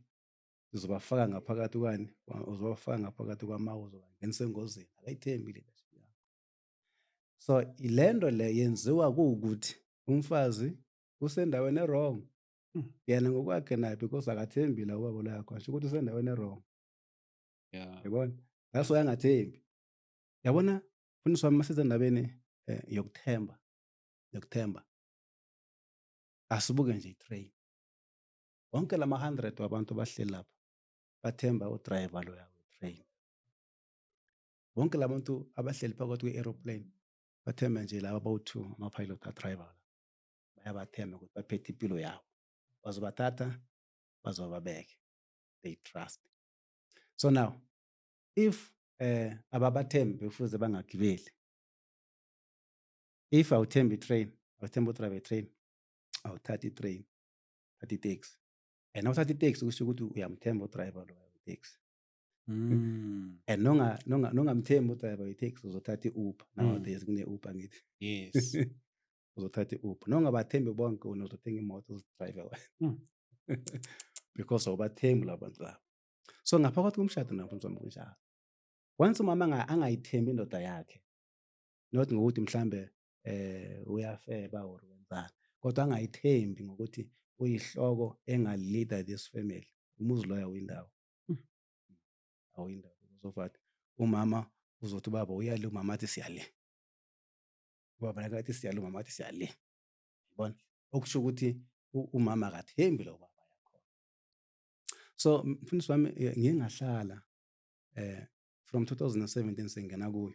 Uzobafaka ngaphakathi kwani? Uzobafaka ngaphakathi kwamawa, uzobangenisa engozini. Akayithembi i-leadership yakho. So ilento le yenziwa kuwukuthi umfazi usendaweni e-wrong. Yena ngokwakhe naye, because akathembi la ubaba lo yakhona, sho ukuthi usendaweni e-wrong. Yabona? That's why angathembi. Yabona, mfundisi wami, masize endabeni yokuthemba. Yokuthemba. Asibuke nje i-train. Wonke lama 100 wabantu bahleli lapha bathemba u-driver loya we-train. Bonke labantu abahleli phakathi kwe-aeroplane bathemba nje laba abawu-2, ama-pilot, a-driver. Bayabathemba ukuthi baphethe impilo yabo. Bazobathatha, bazobabeke. They trust. So now, if ababathembi, kufuze bangagibeli. If awuthembi i-train, awuthembi u-driver i-train, awuthathi i-train, thatha i-taxi. And nawuthatha i-taxi, kusho ukuthi uyamthemba u-driver lo we-taxi. And nongamthembi u-driver we-taxi, uzothatha i-Uber. Nowadays kune-Uber, ngithi. Yes. Uzothatha i-Uber. Nongabathembi bonke, wena uzothenga imoto, uzi-drive wena. Because awubathembi labo bantu labo. So ngaphakathi komshado nakho, mfundisi wami, kunjalo. Once umama angayithembi indoda yakhe, not ngokuthi mhlambe uyafeba or wenzani, kodwa angayithembi ngokuthi uyihloko enga-leader this family, umuzi loyo awuyindawo. Awuyindawo. Because of what? Umama uzothi ubaba uyale, umama athi siyale. Ubaba nakathi siyale, umama athi siyale. Yabona? Okusho ukuthi umama akathembi lo baba yakhona. So mfundisi wami, ngiye ngahlala from 2017 sengena kuyo,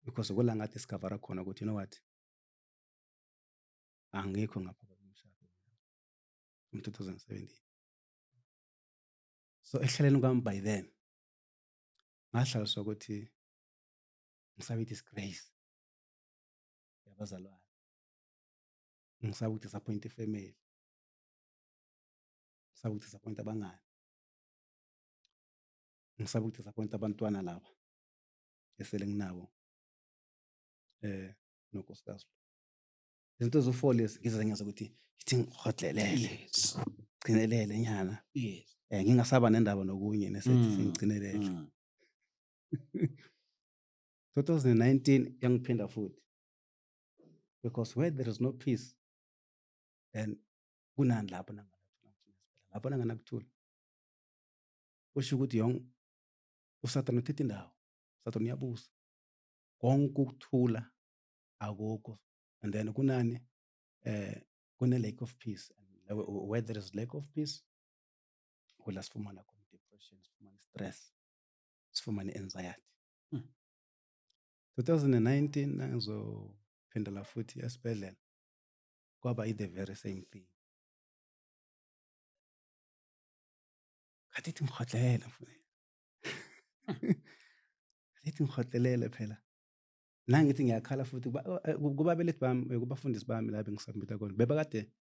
because kula nga-discover khona ukuthi, you know what, angikho ngapha komshado from 2017. So ehlaleni kwami by then ngahlaliswa ukuthi ngisabe i-disgrace yabazalwane, ngisaba uku-disappoint i-family, ngisaba uku-disappoint abangani, ngisaba uku-disappoint abantwana laba esele nginabo nonkosikazi. Izinto eziwu-four lezi ngize ngenza ukuthi ngithi ngihodlelele, gcinelele nyana, ngingasaba nendaba nokunye nesethi sengigcinelele. 2019 yangiphinda futhi, because where there is no peace, then kunani lapho nanganakuthula, lapho nanganakuthula, kusho ukuthi yonke uSathane uthethe indawo, uSathane uyabusa, konke ukuthula akukho. And then kunani kune lack of peace, and where there is lack of peace, kula sifumana khona depression, sifumana stress, sifumana anxiety. 2019 nangizophindela futhi esibhedlela, kwaba i-the very same thing. Khathi ithi ngihodlele, mfowethu, khathi ithi ngihodlelele phela, nangithi ngiyakhala futhi kubabelethi bami, kubafundisi bami la bengisubmita khona, bebakade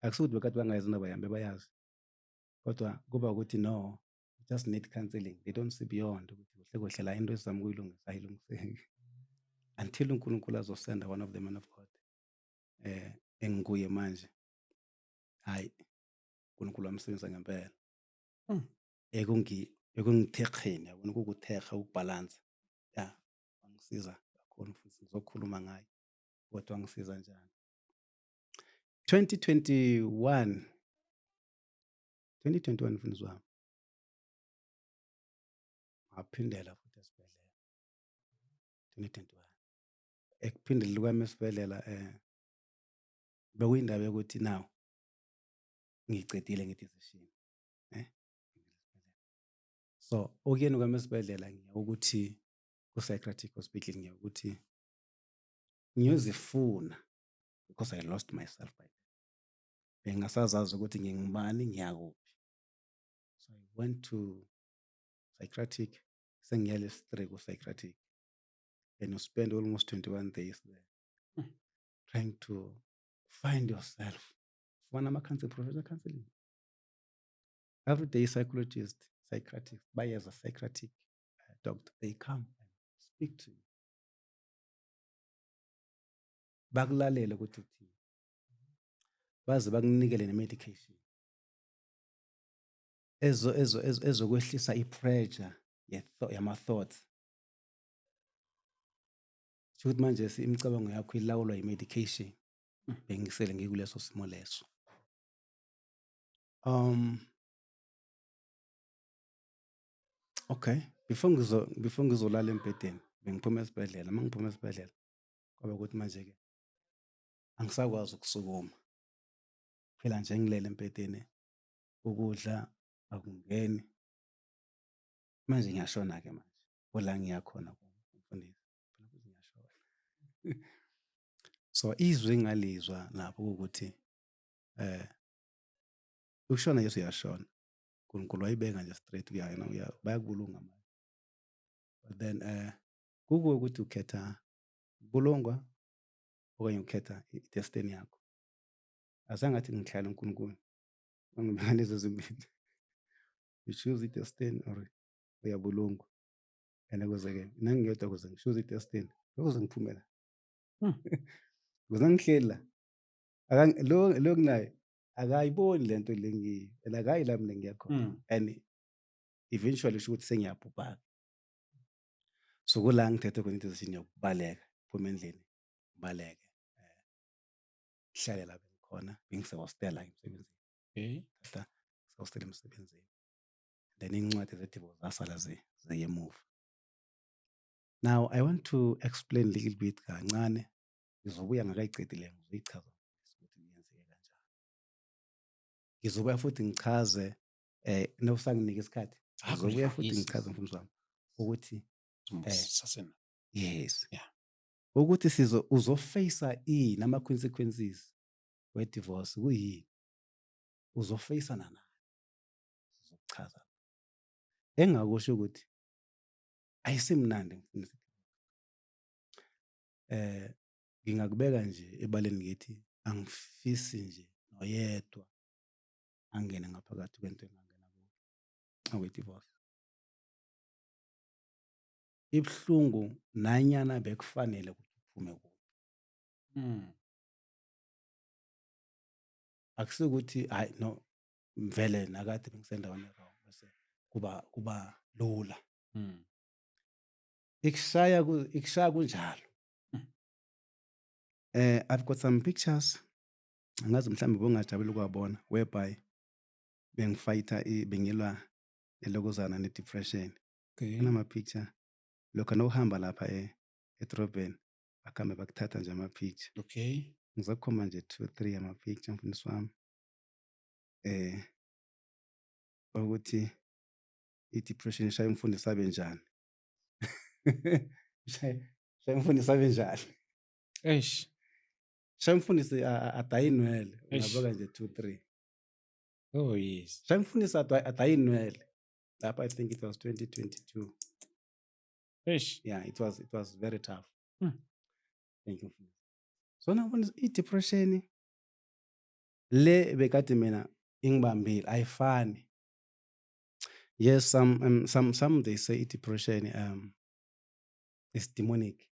akusukuthi bekade bangayazi indaba yami, bebayazi, kodwa kuba ukuthi no, you just need counseling. They don't see beyond ukuthi kuhle kuhle la into esizama ukuyilungisa ayilungiseki until uNkulunkulu azosenda one of the men of God enguye manje. Hayi, uNkulunkulu wamsebenzisa ngempela ekungitheheni, yabona, ukukutheha, ukubhalansa ya, wangisiza kakhulu futhi ngizokhuluma ngayo kodwa wangisiza njani. 2021, 2021, mfundisi wami, ngaphindela futhi esibhedlela 2021. Ekuphindeleni kwami esibhedlela, bekuyindaba yokuthi now ngicedile nge-decision so okuyeni kwami esibhedlela, ngiya ukuthi ku-psychiatric hospital, ngiya ukuthi ngiyozifuna, because I lost myself by then, bengingasazazi ukuthi ngingubani, ngiyakuphi. So I went to psychiatric, sengiya lesi-three ku-psychiatric, and you spend almost 21 days there trying to find yourself. Fumana ama-counseling, professional counseling every day, psychologist, psychiatrist bayeza, psychiatric doctor, they come and speak to you. Bakulalele ukuthi uthini, baze bakunikele ne-medication ezokwehlisa i-pressure yama-thoughts. Sho ukuthi manje imicabango yakho ilawulwa i-medication. Bengisele ngikuleso simo leso. Okay, before ngizolala embhedeni, bengiphuma esibhedlela. Uma ngiphuma esibhedlela, kwaba ukuthi manje-ke angisakwazi ukusukuma. Phela nje ngilele embhedeni, ukudla akungeni. Manje ngiyashona-ke manje, kula ngiya khona mfundisi. Ngiyashona. So izwi engalizwa lapho ukuthi ukushona, Yesu uyashona. uNkulunkulu wayibeka nje straight kuyena, bayakubulunga manje. But then kukuwe ukuthi ukhetha ukubulungwa okanye ukhetha i-destiny yakho. Azange ngathi ngihlala uNkulunkulu. Wangibeka lezo zimbili. You choose i-destiny or uyabulungwa. And ukuze-ke nangingedwa, ukuze ngi-choose i-destiny, ukuze ngiphume la. Ukuze ngihleli la. Lo nginaye akayiboni lento le ngiyo and akayi la mina ngiya khona. And eventually kusho ukuthi sengiyabhubha. So kula ngithethe khona i-decision yokubaleka, phuma endlini, ngibaleke. Ngihlale la bengikhona, bengise-hostel emsebenzini. Thatha se-hostel emsebenzini. Then iy'ncwadi ze-divorce zasala ziye emuva. Now I want to explain little bit kancane. Ngizobuya ngakayicedi le, ngizoyichaza ukuthi yenzeke kanjani. Ngizobuya futhi ngichaze, nawusanginika isikhathi. Ah, Ngizobuya futhi ngichaze, mfundisi wami, ukuthi Sasena. Yes. Ukuthi sizo uzo-face ini, ama consequences we divorce kuyini? Uzo-face-ana nayo. Ngizokuchaza. Engakusho ukuthi ayisimnandi, mfundisi. Ngingakubeka nje ebaleni ngithi angifisi nje noyedwa angene ngaphakathi kwento engangena kuyo okwe-divorce. Ibuhlungu nanyana bekufanele ukuthi uphume kuyo. Akusikuthi hayi no, vele nakade bengisendaweni wrong, bese kuba lula. Ikushaya kunjalo. I've got some pictures. Angazi mhlawumbe bongajabula ukuwabona, whereby bengi-fight-a, bengilwa nelokozana ne-depression. Kunama-picture lokho nawuhamba lapha edrobheni, bakhambe bakuthatha nje ama-picture. Ngizokukhomba nje two three ama-picture, mfundisi wami. Ukuthi i-depression ishaya umfundisi abe njani. Ishaya umfundisi abe njani. Eish. Shaya umfundisi adaye inwele. Eish. Ungabeka nje two three. Oh yes. Shaya umfundisi adaye inwele. Lapha I think it was 2022. Eish. Yeah, it was very tough. Thank you, mfundisi. So now mfundisi, i-depression le bekade mina ingibambile ayifani. Yes, some they say i-depression is demonic.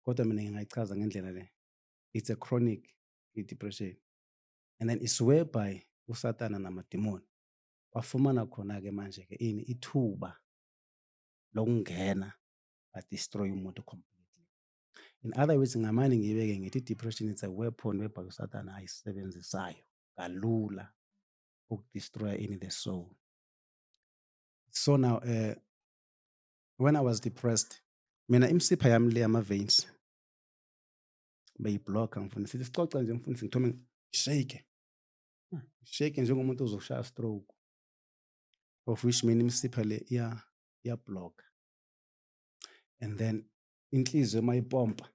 Kodwa mina ngingayichaza ngendlela le. It's a chronic depression. And then it's whereby uSatana namademoni bafumana khona ke manje ke ini ithuba lokungena ba-destroy umuntu completely. In other words, ngamane ngibeke ngithi i-depression is a weapon whereby uSatana ayisebenzisayo kalula uku-destroy in the soul. So now when I was depressed, mina imisipha yami le yama-veins beyi-block-a, mfundisi. Sithi sicoca nje, mfundisi, ngithome ngishake. Shake njengomuntu ozoshaya stroke. Of which mina imisipha le iya-block. And then inhliziyo mayipompa,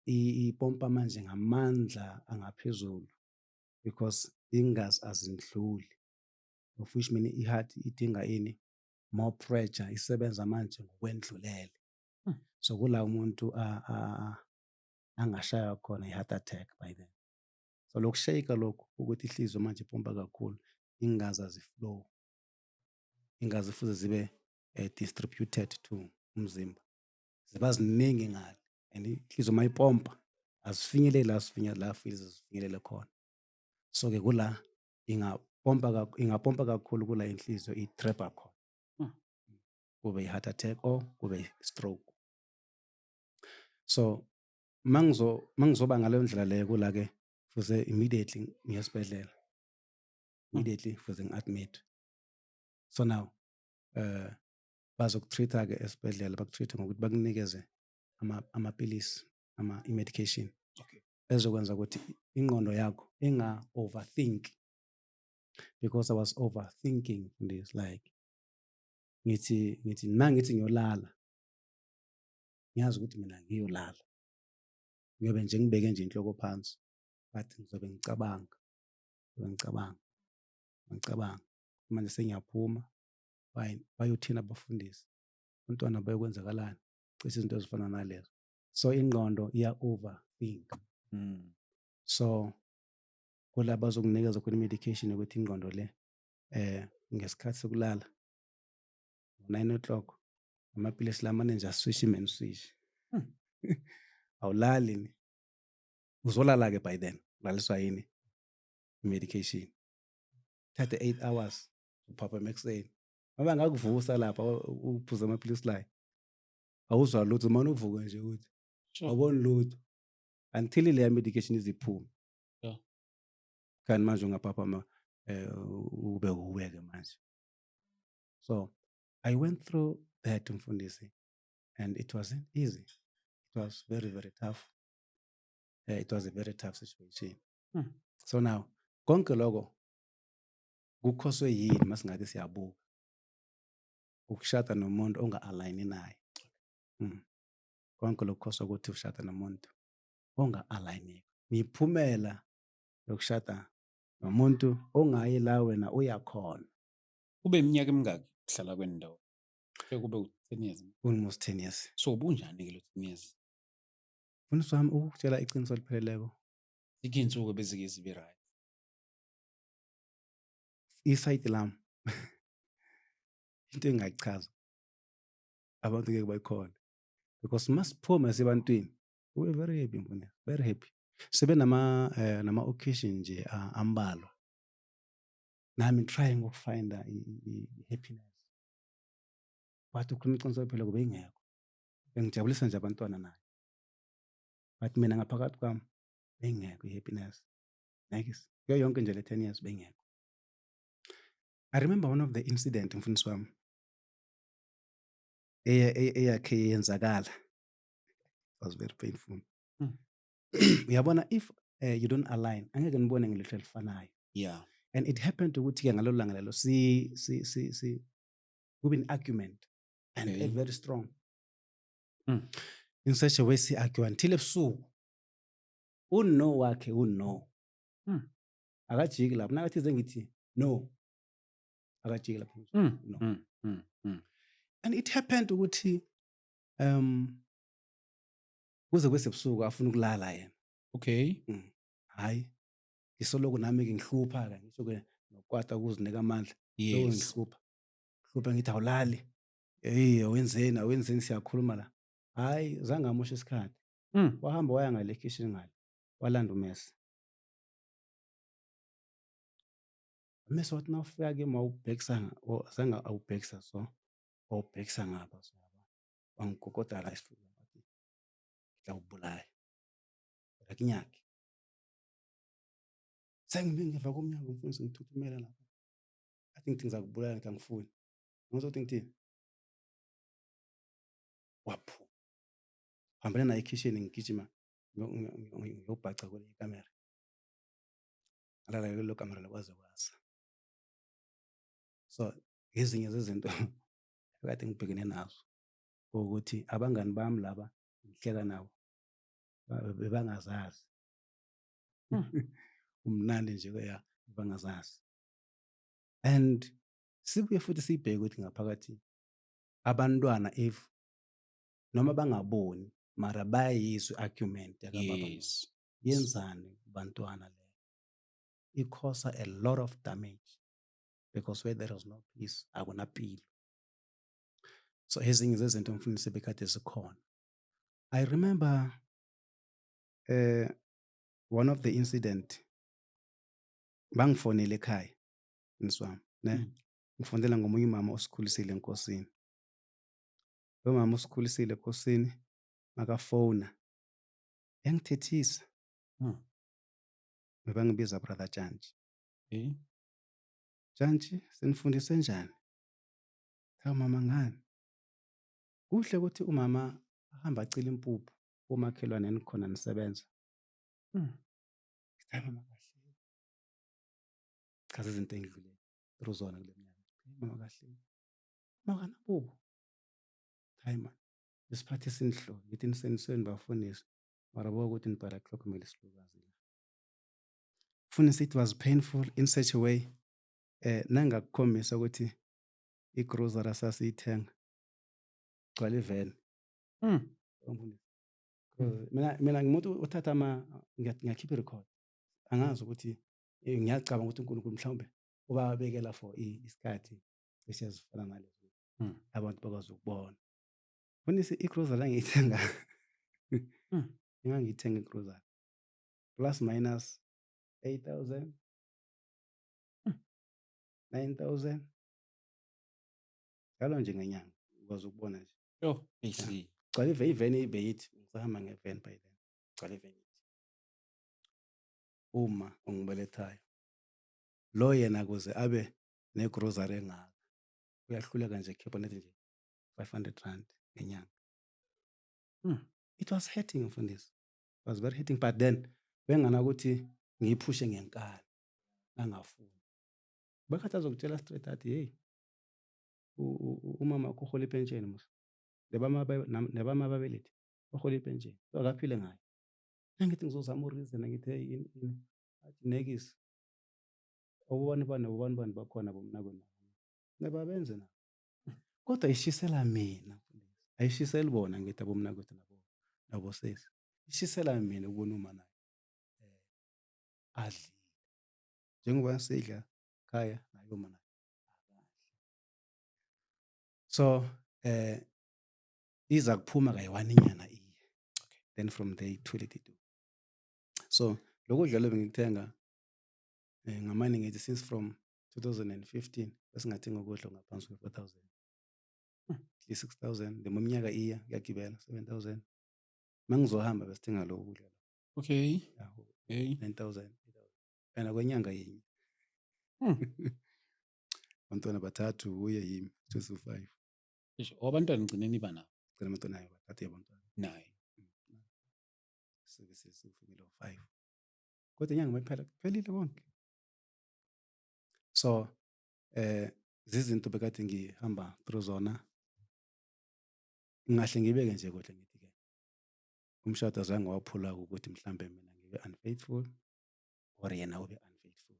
ipompa manje ngamandla angaphezulu because ingazi azindluli. Of which mina i-heart idinga ini, more pressure, isebenza manje ngokwendlulele. So kula umuntu angashaywa khona i-heart attack by then. So lokushayika lokhu ukuthi ihliziyo manje ipompa kakhulu, ingazi azi-flow. Ingazi fuze zibe distributed to umzimba. Ziba ziningi ngale. And inhliziyo mayipompa azifinyeleli la sifinyela la zifinyelele khona. So ke kula ingapompa kakhulu kula inhliziyo i-trap khona. Kube i-heart attack or kube i-stroke. So mangizoba ngaleyo ndlela leyo, kula ke fuze immediately ngiye esibhedlela. Immediately fuze ngi-admit. So now bazoku-treat-a ke esibhedlela, baku-treat ngokuthi bakunikeze amapilisi, ama i-medication ezokwenza ukuthi ingqondo yakho inga overthink, because I was overthinking this, like ngithi mangithi ngiyolala, ngiyazi ukuthi mina ngiyolala ngiyobe nje ngibeke nje inhloko phansi, but ngizobe ngicabanga, ngizobe ngicabanga, ngicabanga manje sengiyaphuma, fine, bayothina abafundisi, abantwana bayokwenzakalani, cishe izinto ezifana nalezo. So ingqondo iya overthink. So kula bazokunikeza khona i-medication ukuthi ingqondo le ngesikhathi sokulala 9 o'clock amapilisi lamane nje aswish man switch. Awulali ni, uzolala ke by then ulaliswa yini? I-medication. Thathe 8 hours, uphaphama ekuseni, ngoba ngakuvusa lapha uphuza amaphilisi layo, awuzwa lutho, manje uvuke nje ukuthi awuboni lutho until leya medication iziphume. Kanti manje ungaphaphama ube uweke manje. So I went through that, mfundisi, and it wasn't easy. It was very, very tough. It was a very tough situation. So now konke lokho kukhoswe yini? Masingathi siyabuka, ukushada nomuntu onga-align naye. Konke lokhu kukhoswa ukuthi ushada nomuntu onga-align. Miphumela yokushada nomuntu ongayi la wena uya khona. Kube iminyaka emingaki kuhlala kwendawo? Sekube u-10 years. Almost 10 years. So bunjani-ke lo 10 years? Mfundisi wami, ukukutshela iqiniso elipheleleko, Zikho iy'nsuku ebezike zibe right. I-side lami, into engingayichaza, abantu ngeke bayikhole, because masiphuma sebantwini we were very happy, mfundisi, very happy. Sibe nama occasion nje ambalwa nami trying ukufinda i-happiness, but ukhuluma iqiniso phela kube ingekho. Bengijabulisa nje abantwana naye, but mina ngaphakathi kwami bengekho i-happiness. Nikes kuyo yonke nje le 10 years bengekho. I remember one of the incident, mfundisi wami, eyakhe yenzakala. It was very painful. Uyabona, if you don't align, angeke nibone ngelihlo elifanayo. And it happened ukuthi-ke ngalelo langa lelo si kube an argument and a very strong in such a way, si-argue until ebusuku. Uno wakhe uno akajiki lapho nakathi ze ngithi no, akajiki lapho. No. And it happened ukuthi kuze kube sebusuku afuna ukulala yena. Hayi, ngisoloku nami-ke ngihlupha-ke, ngisho-ke nokwata ukuzinika amandla. Ngihlupha hlupha, ngithi awulali, hey, awenzeni, awenzeni, siyakhuluma la. Hayi, zange amosha isikhathi. Wahamba waya ngale ekhishini ngale, walanda umese. Umese wathi nawufika kimi wawubhekisa, zange awubhekisa so, wawubhekisa ngapha so, wangigogoda la esifubeni, wathi ngiyawubulala akunyaki. Sengime ngemva komnyango, mfundisi, ngithuthumela lapha. Athi ngithi ngizakubulala, ngithi angifuni. Ngizothi ngithini? Waphuma. Hambela naye ekhishini, ngigijima ngiyobhaca kwelinye ikamera. Ngalala kulelo kamera kwaze kwasa. So ezinye zezinto ekade ngibhekene nazo ukuthi abangani bami laba ngihleka nabo bebangazazi. Umnandi nje ya, bangazazi. And sibuye futhi siyibheke ukuthi ngaphakathi abantwana, if noma bangaboni, mara bayayizwa i-argument yakababa. Yenzani kubantwana leyo? I-cause a lot of damage, because where there is no peace, akunapilo. So ezinye zezinto, mfundisi, bekade zikhona. I remember one of the incident, bangifonela ekhaya mswami, ne. Ngifonela ngomunye umama osikhulisile enkosini. Lo mama usikhulisile enkosini, makafona yangithethisa. Bebangibiza Brother Jantshi. "Jantshi, sinifundise njani?" "Hawu mama, ngani?" "Kuhle ukuthi umama ahamba acela impuphu komakhelwane nikhona nisebenza." Ngithi, "Hayi mama, kahle." Chaza izinto engidlule through zona kule minyaka. "Mama, kahle. Mama kanabubo." "Hayi man, isiphathi esinhlo ngithi nisenisweni bafundisi. Mara buka ukuthi nibhala kuhlokomela isilukazi la." Mfundisi, it was painful in such a way, nangakukhombisa ukuthi igrocery sasiyithenga gcwala iveni. Mina ngimuntu othatha ama ngiyakhipha irecord. Angazi ukuthi ngiyacabanga ukuthi uNkulunkulu mhlawumbe ubabekela for isikhathi cishe ezifana nalezo abantu bakwazi ukubona. Mfundisi, igrocery engiyithenga, engangiyithenga igrocery plus minus 8000, 9000 njalo nje ngenyanga, ukwazi ukubona nje. Yo, I see. Gcwala iveni beyithi ngisahamba ngeveni by then. Gcwala iveni ithi. Uma ongibelethayo lo yena kuze abe negrocery engaka uyahluleka nje khipha nethi nje R500 ngenyanga. It was hurting, mfundisi. It was very hurting, but then bengana ukuthi ngiyiphushe ngenkani, ngangafuni. Bekhathi azokutshela straight, athi, "Hey, umama wakho uhola ipensheni mos. Nebama ababelethi bahola ipensheni. So akaphile ngayo." Nangithi ngizozama ureason, ngithi, "Hey, ini ini." Athi, "Nekisi. Obani bani obani bani bakhona bomnakwenu. Nebabenze nabo." Kodwa ishisela mina, mfundisi. Ayishiseli bona, ngithi abomnakwethu nabo sesi. Ishisela mina ukubona uma naye adlile. Njengoba sidla khaya naye uma naye akadli. So iza kuphuma kayi-one inyanga iye. Then from there ithule itu. So lokudla lo bengikuthenga, ngamane ngithi since from 2015 besingathenga ukudla ngaphansi kwe-4000. At least 6000, the iminyaka iya kuyagibela 7000. Mangizohamba besithenga lokhu kudla. Yeah, 9000. And kwenyanga yinye. Abantwana bathathu, uye, yimi, 2 to 5. Eish, abantwana ngcine niba nabo? Gcina abantwana bathathu abantwana. Naye. Suke sesifikile 5. Kodwa inyanga mayiphela kuphelile konke. So zizinto bekade ngihamba through zona. Ngingahle ngibeke nje kuhle ngithi ke umshado azange waphula ukuthi mhlambe mina ngibe unfaithful or yena ube unfaithful.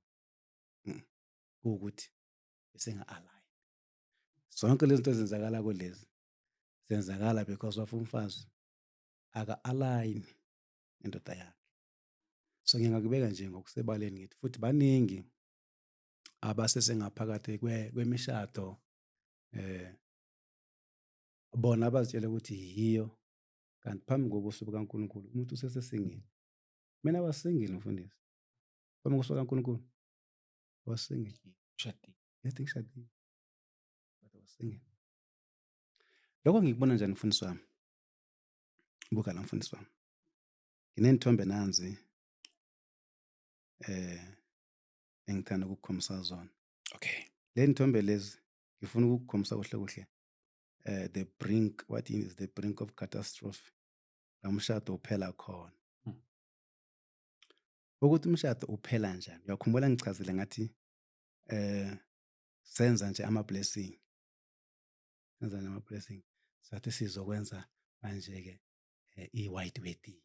Kuwukuthi besinga-align. Zonke lezi zinto ezenzakala kulezi zenzakala because of umfazi aka-align nendoda yakhe. So ngingakubeka nje ngokusebaleni ngithi futhi baningi abasesengaphakathi kwemishado, bona abazitshela ukuthi yiyo, kanti phambi kobuso bukaNkulunkulu umuntu usese-single. Mina was single, mfundisi. Phambi kobuso bukaNkulunkulu I was single. Ushadile. Yathi ngishadile. But I was single. Lokho ngikubona njani, mfundisi wami? Buka la, mfundisi wami. Nginenthombe nanzi engithanda ukukukhombisa zona. Le nthombe lezi ngifuna ukukukhombisa kuhle kuhle the brink, what is the brink of catastrophe, la umshado uphela khona. Ukuthi umshado uphela njani? Uyakhumbula ngichazile ngathi senza nje ama blessing. Senza nje ama blessing. Sathi sizokwenza manje ke i-white wedding.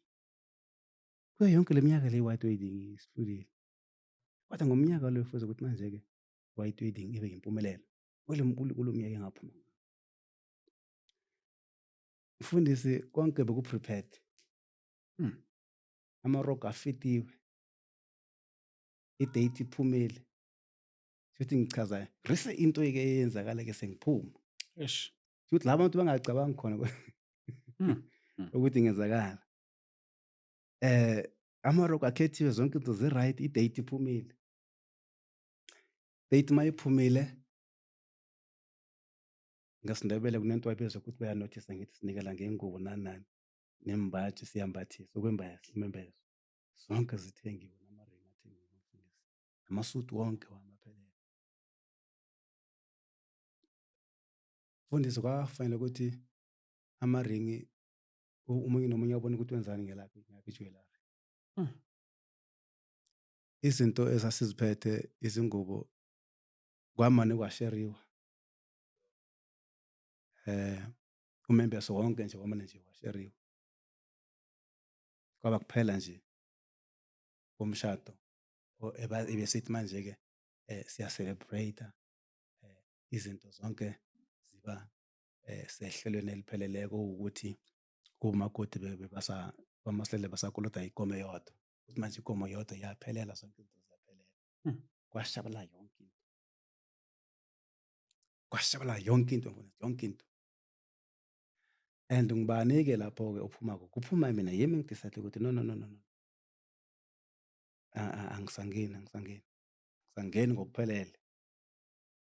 Kuyo yonke le minyaka le white wedding isihlulile. Kodwa ngomnyaka lo fuze ukuthi manje ke white wedding ibe yimpumelelo. Kulo mnyaka engaphuma. Mfundisi, konke beku prepared. Amarogo afitiwe. I-date iphumile. Futhi ngichaza rise into ke eyenzakala ke sengiphuma. Eish. Futhi laba bantu bangacabangi khona. Ukuthi ngenzakala. Amaroko akhethiwe, zonke izinto zi-right, i-date iphumile. Date mayiphumile, ngesiNdebele kunento abayibiza ukuthi bayanothisa, ngithi sinikela ngengubo nani nani, nembaji siyambathisa, ukwembatha imembeso. Zonke zithengiwe, namaringi athengiwe mfundisi, amasuti wonke wami aphelele. Mfundisi, kwafanele ukuthi amaringi omunye nomunye abone ukuthi wenzani ngelakhe, ngeyakhe i-jewellery. Izinto esasiziphethe, izingubo, kwamane kwasheriwa. Umembeso wonke nje kwamane nje washeriwa. Kwaba kuphela nje komshado ebesithi manje-ke siya-celebrate, izinto zonke ziba sehlelweni elipheleleko, ukuthi kumakoti bebasa kwaMasilele basakoloda ikomo eyodwa. Ukuthi manje ikomo yodwa iyaphelela, zonke izinto ziyaphelela. Kwashabalala yonke into. Kwashabalala yonke into, mfundisi, yonke into. And ngibani-ke lapho-ke ophumako? Kuphuma mina, yimi ngi-decide ukuthi no, no, no, no, no. Angisangeni, angisangeni. Angisangeni ngokuphelele.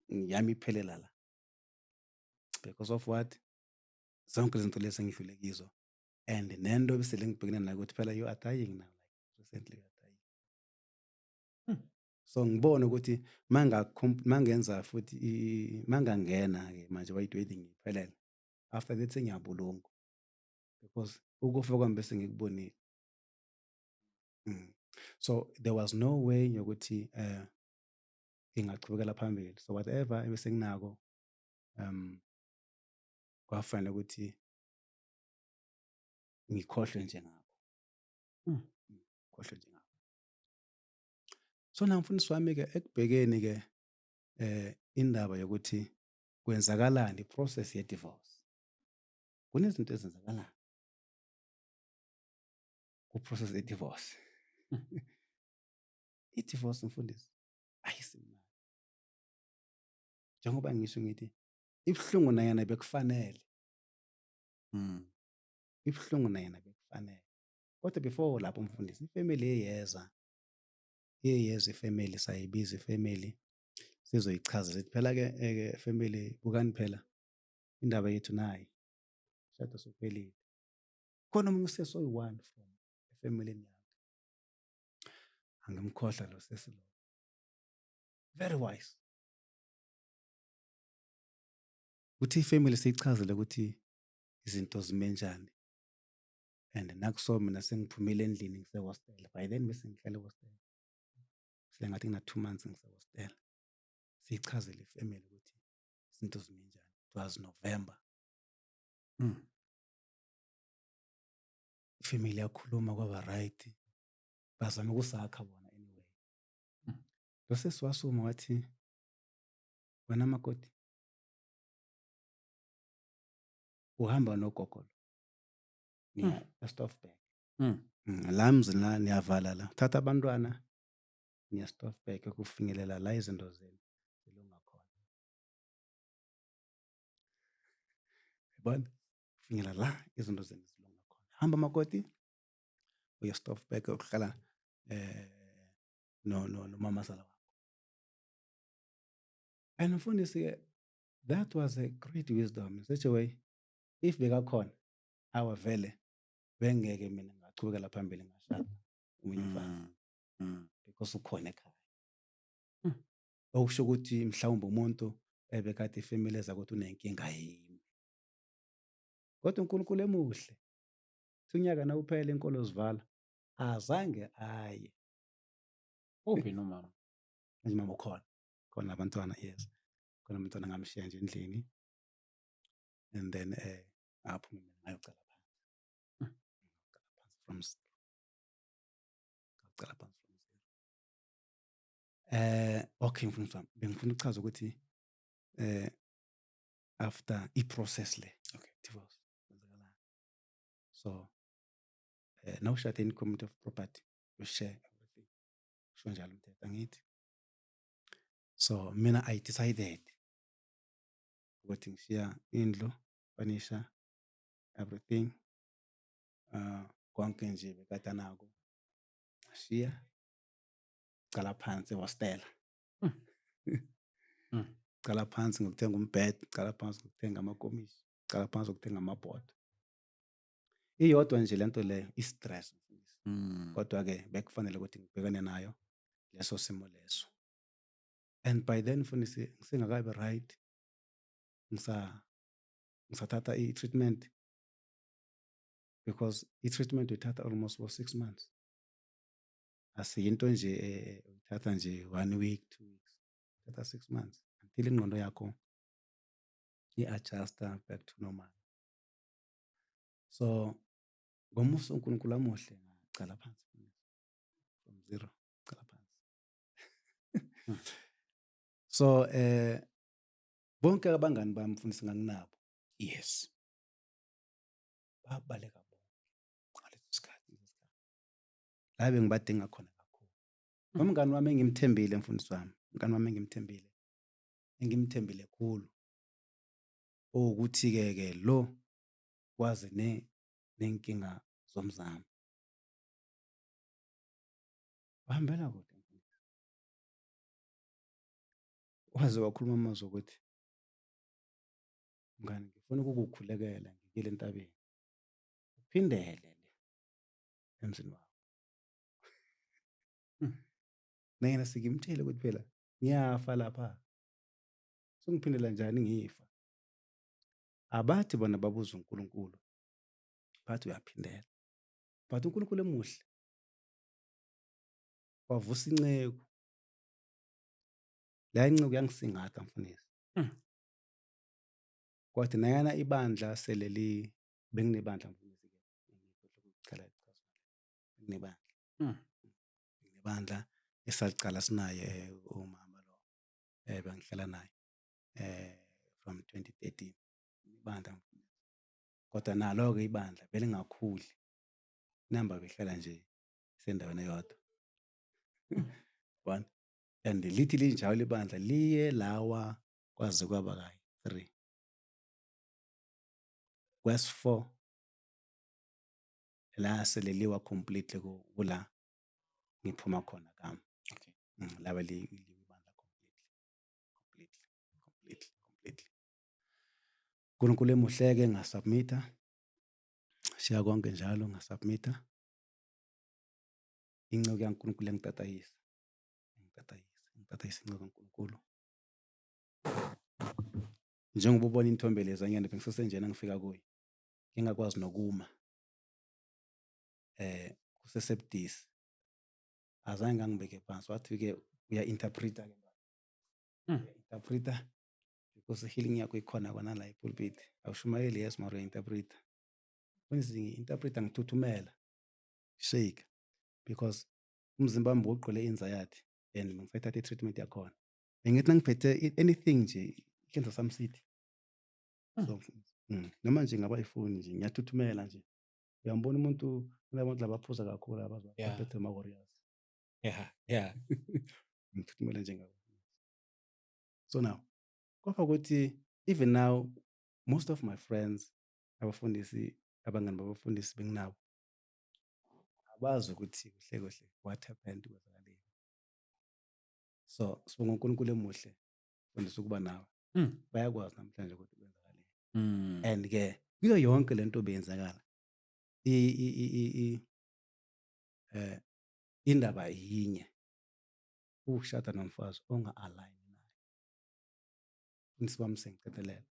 Yami iphelela la. Because of what? Zonke izinto lezi engidlule kizo. And nento ebesele ngibhekene nayo ukuthi phela you are dying now. Like recently you are dying. So ngibone ukuthi mangenza futhi mangangena ke manje white wedding iphelele. After that sengiyabulungwa. Because ukufa kwami bese ngikubonile. So there was no way yokuthi ngingachubekela phambili. So whatever ebese nginako, kwafanele ukuthi ngikhohlwe nje ngakho. Ngikhohlwe nje ngakho. So na mfundisi wami ke, ekubhekeni ke indaba yokuthi kwenzakalani, i-process ye-divorce. Kunezinto ezenzakalayo ku-process ye-divorce. I-divorce, mfundisi, ayisimnandi. Njengoba ngisho ngithi ibuhlungu nayena bekufanele. Ibuhlungu nayena bekufanele. Kodwa before lapho, mfundisi, ifamily iyeza. Iyeza ifamily, sayibiza ifamily sizoyichaza, sithi phela ke family, bukani phela indaba yethu nayi. Umshado usuphelile. Khona omunye usesi oyi-one from efamilini yakhe. Angimkhohlwa lo sesi lo. Very wise. Uthi ifamily siyichazele ukuthi izinto zime njani. And nakuso mina sengiphumile endlini, ngise-hostel. By then bese ngihlala e-hostel. Sengathi ngina 2 months ngise-hostel. Siyichazele ifamily ukuthi izinto zime njani. It was November. Ifamily yakhuluma, kwaba right. Bazama ukusakha bona anyway. Lo sesi wasukuma wathi, "Wena makoti, uhamba nogogo lo. Niya eStoffberg. La mzini la niyavala la. Thatha abantwana niya Stoffberg ukufinyelela la izinto zenu zilunga khona. Yabona? Kufinyelela la izinto zenu zilunga khona. Hamba makoti uye Stoffberg ukuhlala no no nomamazala wakho." And mfundisi ke, that was a great wisdom in such a way, if bekakhona awa vele bengeke mina ngachubekela phambili ngashada omunye umfazi because ukhona ekhaya. Okusho ukuthi mhlawumbe umuntu ebekade ifamily eza ukuthi unenkinga yimi. Kodwa uNkulunkulu emuhle. Uthi unyaka nawuphela inkolo zivala, azange aye. Uphi nomama? Manje mama ukhona. Khona abantwana, yes. Khona abantwana, ngamshiya nje endlini. And then ngaphuma mina ngayocala phansi. Ngaqala phansi from zero. Ngaqala phansi from zero. Okay, mfundisi wami, bengifuna ukuchaza ukuthi after i-process le divorce kwenzakalani. So nawushade in community of property, you share everything. Kusho njalo umthetho, angithi? So mina I decided ukuthi ngishiya indlu, furniture, everything. Konke nje bekade anako shiya, cala phansi ehostela. Cala phansi ngokuthenga umbhede, cala phansi ngokuthenga amakomishi, cala phansi ngokuthenga amabhodo. Iyodwa nje lento leyo i-stress. Kodwa-ke bekufanele ukuthi ngibhekane nayo leso simo leso. And by then, mfundisi, ngisengakabi right, ngisathatha i-treatment, because i-treatment uyithatha almost for 6 months. Asiyinto nje uyithatha nje one week, 2 weeks, thatha 6 months until ingqondo yakho i-adjusta back to normal. So ngomusa uNkulunkulu amuhle, ngacala phansi from zero, cala phansi. So bonke abangani bami, mfundisi, nganginabo babaleka bonke ngaleso sikhathi. La bengibadinga khona kakhulu. Nomngani wami engimthembile, mfundisi wami, umngani wami engimthembile, engimthembile khulu, owukuthi-ke ke lo wazi nenkinga zomzamo, wahambela kude, mfundisi. Waze wakhuluma amazwi ukuthi, "Mngani, ngifuna ukukukhulekela ngikile entabeni, uphindele le emzini wakho." Nayena sengimtshele ukuthi phela ngiyafa lapha, sengiphindela njani ngifa? Abathi bona babuza uNkulunkulu, bathi uyaphindela, but uNkulunkulu emuhle wavusa inceku. La inceku yangisingatha, mfundisi. Kwathi nayana ibandla sele li benginebandla, mfundisi, ngicela, benginebandla. Benginebandla esalicala sinaye umama lo bengihlala naye from 2013 ibandla, mfundisi. Kodwa nalo-ke ibandla belingakhuli, inamba behlala nje isendaweni eyodwa, one, and lithi linjalo ibandla liye lawa kwaze kwaba kayi-three, kwesi-four la seleliwa completely kula ngiphuma khona kami. Laba ibandla completely, completely, completely, completely. uNkulunkulu emuhle-ke, ngasubmitha, shiya konke njalo, ngasubmitha. Inceku yaNkulunkulu yangitatayisa, yangitatayisa, yangitatayisa inceku kaNkulunkulu. Njengoba ubona inthombe lezanyana, bengisesenjena ngifika kuyo, ngingakwazi nokuma, kusesebudisi. Azange ngangibeke phansi, wathi-ke uya-interpreta ke, interpreta because healing yakho ikhona kona la epulpit. Awushumayeli, yes, mara uya-interpreta. Mfundisi, ngi-interpreta ngithuthumela, shake, because umzimba wami bowugcwele anxiety and ngisayithatha i-treatment yakhona. Bengithi nangiphethe anything nje ikenza sami sithi so, noma nje ngaba ifoni nje ngiyathuthumela nje. Uyambona umuntu, kunabantu labaphuza kakhulu abazi baphethe ama-warriors. Ngithuthumela njengabo. So now kwapha ukuthi even now most of my friends, abafundisi, abangani babafundisi benginabo, abazi ukuthi kuhle kuhle what happened, kwenzakaleni. So sibonga uNkulunkulu emuhle, mfundisi, ukuba nawe. Bayakwazi namhlanje ukuthi kwenzakaleni. And ke kuyo yonke lento beyenzakala, i indaba yinye, ukushada nomfazi onga-align naye. Mfundisi wami, sengiqedelela,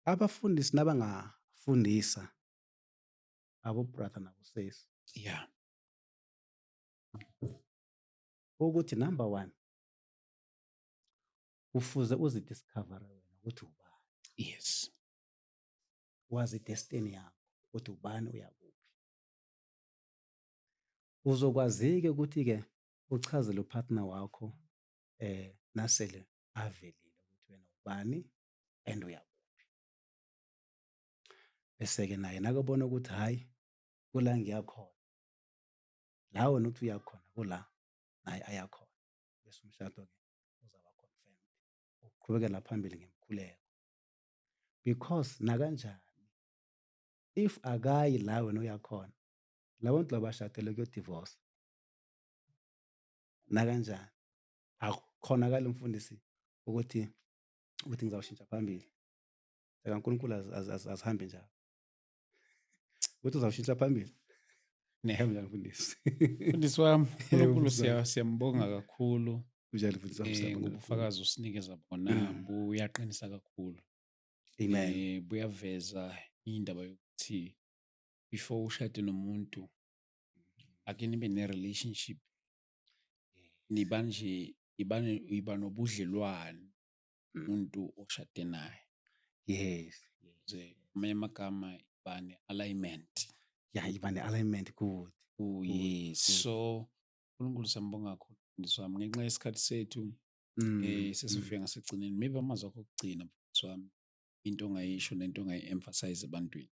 abafundisi nabangafundisa abo brother nabo sis ukuthi number one, kufuze uzidiscover wena ukuthi ubani. Wazi idestiny yakho ukuthi ubani, uyakuphi. Uzokwazi-ke ukuthi-ke uchazele upartner wakho nasele avelile ukuthi wena ubani and uyakuphi, bese-ke naye nakabona ukuthi hhayi, kula ngiyakhona, la wena uthi uyakhona, kula naye ayakhona, bese umshado-ke uzaba confirmed, uqhubekela phambili ngemkhuleko, because nakanjani. If akayi la wena uyakhona, labo bantu labashadele kuyo-divorce nakanjani. Akukhonakali, mfundisi, ukuthi ngizawushintsha phambili. KaNkulunkulu azihambi njalo ukuthi uzawushintsha phambili. Ne. Njani, mfundisi? Mfundisi wami, Yebo, uNkulunkulu mfundisi wami. siyambonga kakhulu Kunjalo, mfundisi wami, siyabonga kakhulu. ngobufakazi osinikeza bona, buyaqinisa kakhulu. Amen. Buyaveza indaba yokuthi before ushade nomuntu, ake nibe ne-relationship, niba nje iba nobudlelwane umuntu oshade naye. Nje amanye amagama, iba ne-alignment. Yeah, iba ne-alignment, good. Oh, Good, yes. good. So uNkulunkulu siyambonga kakhulu, mfundisi wami, ngenxa yesikhathi sethu. Sesifika ngasekugcineni. Maybe amazwi akho okugcina, mfundisi wami, into ongayisho nento ongayi-emphasize ebantwini.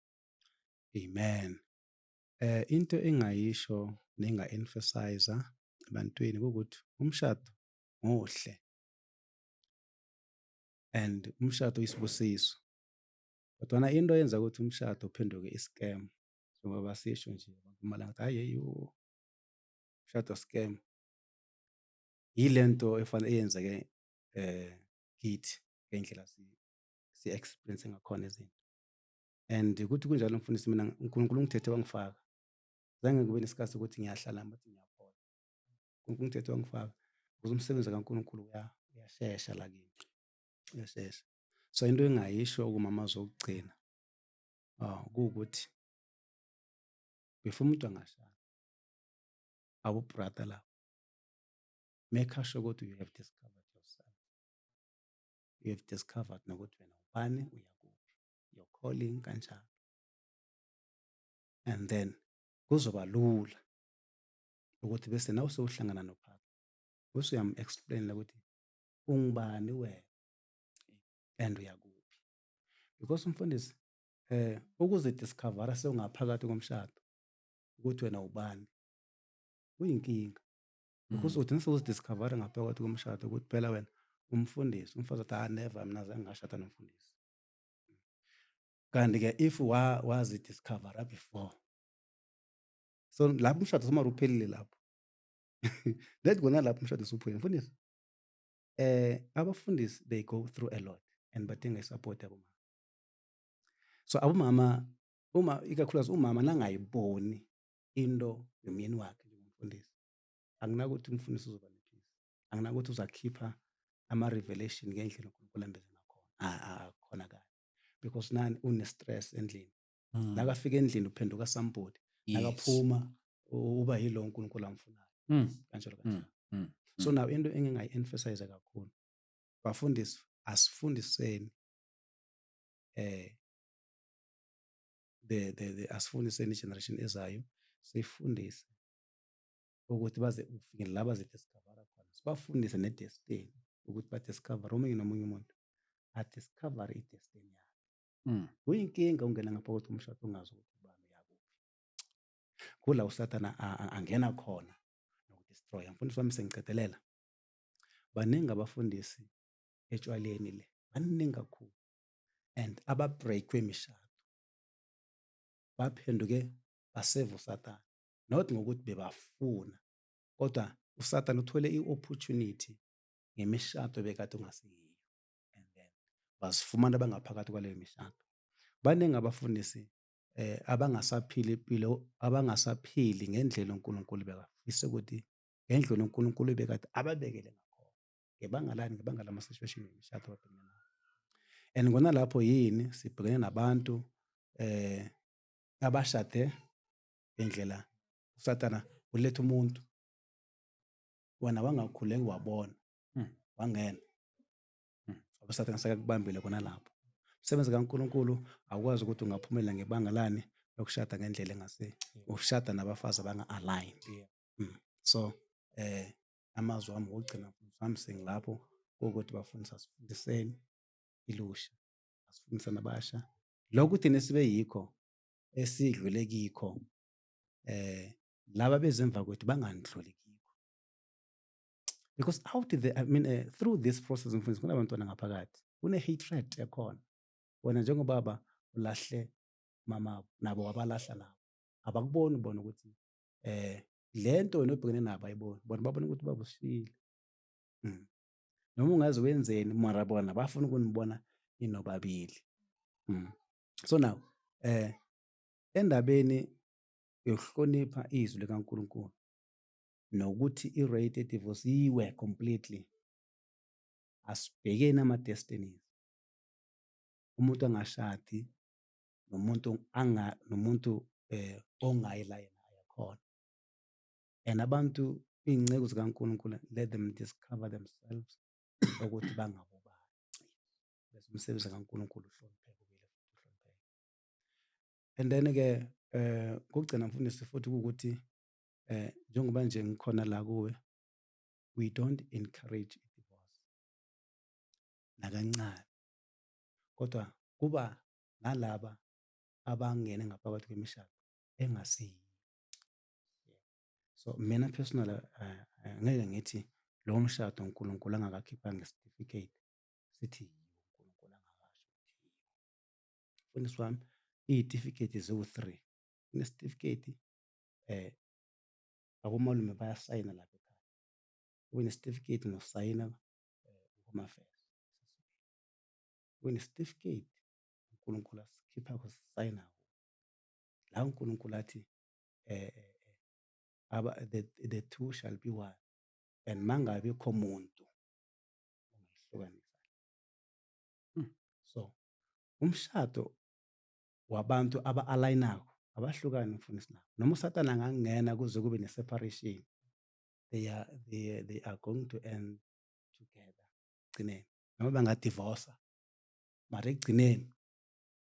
Amen. Into engayisho nenga-emphasize ebantwini ukuthi umshado muhle and umshado uyisibusiso. Kodwana into eyenza ukuthi umshado uphenduke i-scam, njengoba sisho nje amalanga ukuthi hayi yo, umshado scam. Yilento efana eyenzeke kithi ngendlela si experience ngakhona izinto. And ukuthi kunjalo, mfundisi, mina uNkulunkulu ungithethe wangifaka. Zange kube nesikhathi sokuthi ngiyahlala ngathi ngiyaphola. uNkulunkulu ungithethe wangifaka ukuze umsebenzi kaNkulunkulu uyashesha la kimi. Uyashesha. So into engayisho kumama zokugcina kuwukuthi before umuntu angashada, abo brother lapho, make sure ukuthi you have discovered yourself. You have discovered nokuthi wena ubani, uyakuphi, your calling kanjalo. And then kuzoba lula ukuthi bese nawe sewuhlangana no-partner, bese uyam-explain ukuthi ungubani wena and uyakuphi. Because umfundisi, ukuzi-discovera sewungaphakathi komshado ukuthi wena ubani kuyinkinga. Because uthi sewuzi-discovera ngaphakathi komshado ukuthi phela wena umfundisi, umfazi athi, "Ah, never, mina zange ngashada nomfundisi." Kanti-ke if wazi-discovera before, so lapho umshado somare uphelile lapho. Let kona lapho umshado usuphelile, mfundisi. Abafundisi, they go through a lot and badinga i-support yabomama. So abomama, uma ikakhulukazi umama nangayiboni into yomyeni wakhe njengomfundisi, akunakuthi umfundisi uzoba ne-peace, akunakuthi uzakhipha ama-revelation ngendlela uNkulunkulu ambize ngakhona, akukhonakali. Because nani une-stress endlini. Nakafika endlini uphenduka somebody, nakaphuma uba yilo uNkulunkulu amfunayo. Kanjalo kanjalo. So now into engingayi-emphasize kakhulu, bafundisi, asifundiseni the asifundiseni i-generation ezayo, siyifundise ukuthi baze ufike la bazi-discovera khona, sibafundise ne-destiny ukuthi ba-discover, omunye nomunye umuntu a-discover i-destiny yakhe. Kuyinkinga ungena ngaphakathi komshado ungazi ukuthi ubani, uyakuphi. Kula uSathana angena khona noku-destroy. Mfundisi wami, sengiqedelela. Baningi abafundisi etshwaleni le, baningi kakhulu and aba-breakwe imishado baphenduke baseva uSathane, not ngokuthi bebafuna, kodwa uSathane uthole i-opportunity ngemishado bekade ungasiyiyo and then bazifumana bangaphakathi kwaleyo mishado. Baningi abafundisi abangasaphili impilo, abangasaphili ngendlela uNkulunkulu bekafisa ukuthi, ngendlela uNkulunkulu bekade ababekele ngakhona. Ngebanga lani? Ngebanga lama-situation emishado ababhekene nawo. And kona lapho yini sibhekene nabantu abashade ngendlela uSathana uletha umuntu, wena wangakhuleki wabona, wangena, uSathane sekakubambile khona lapho. Umsebenzi kaNkulunkulu awukwazi ukuthi ungaphumelela ngebanga lani lokushada ngendlela engase, ukushada nabafazi abanga-align. So amazwi wami okugcina, wami, sengilapho ukuthi bafundise, asifundiseni ilusha, asifundise nabasha lokhu thina esibe yikho, esidlule kikho, laba bezemva kwethu bangandluli kikho, because out there, I mean, through this process, mfundisi, kunabantwana ngaphakathi, kune hatred ekhona. Wena njengobaba ulahle Mama nabo wabalahla nabo. Abakuboni bona ukuthi lento wena obhekene nabo ayiboni, bona babona ukuthi ubaba usishiyile. Noma ungaze wenzeni mara bona bafuna ukunibona ninobabili. So now endabeni yokuhlonipha izwi likaNkulunkulu nokuthi i-rate ye-divorce iwe completely, asibhekeni ama-destinies. Umuntu angashadi nomuntu anga nomuntu ongayi la yena aya khona. And abantu, iy'nceku zikaNkulunkulu, let them discover themselves ukuthi bangabobani, bese umsebenzi kaNkulunkulu uhlonipheke, ubuyele futhi uhlonipheke. And then-ke kokugcina, mfundisi, futhi kuwukuthi njengoba nje ngikhona la kuwe, we don't encourage divorce nakancane, kodwa kuba nalaba abangene ngaphakathi kwemishado engasiyo. So mina personally ngeke ngithi lowo mshado uNkulunkulu angakakhiphanga isitifiketi sithi yiwo, uNkulunkulu angakasho ukuthi yiwo. Mfundisi wami, iy'tifiketi ziwu-three. Kunesitifiketi abomalume bayasayina lapha ekhaya, kube nesitifiketi nosayina Home Affairs, kube nesitifiketi uNkulunkulu asikhipha sisayina la uNkulunkulu athi aba the two shall be one and mangabikho muntu ongayihlukanisa. So umshado wabantu aba-align-ako abahlukani, mfundisi, nabo noma uSathane angangena kuze kube ne-separation, they are going to end together ekugcineni. Noma bangadivosa, mara ekugcineni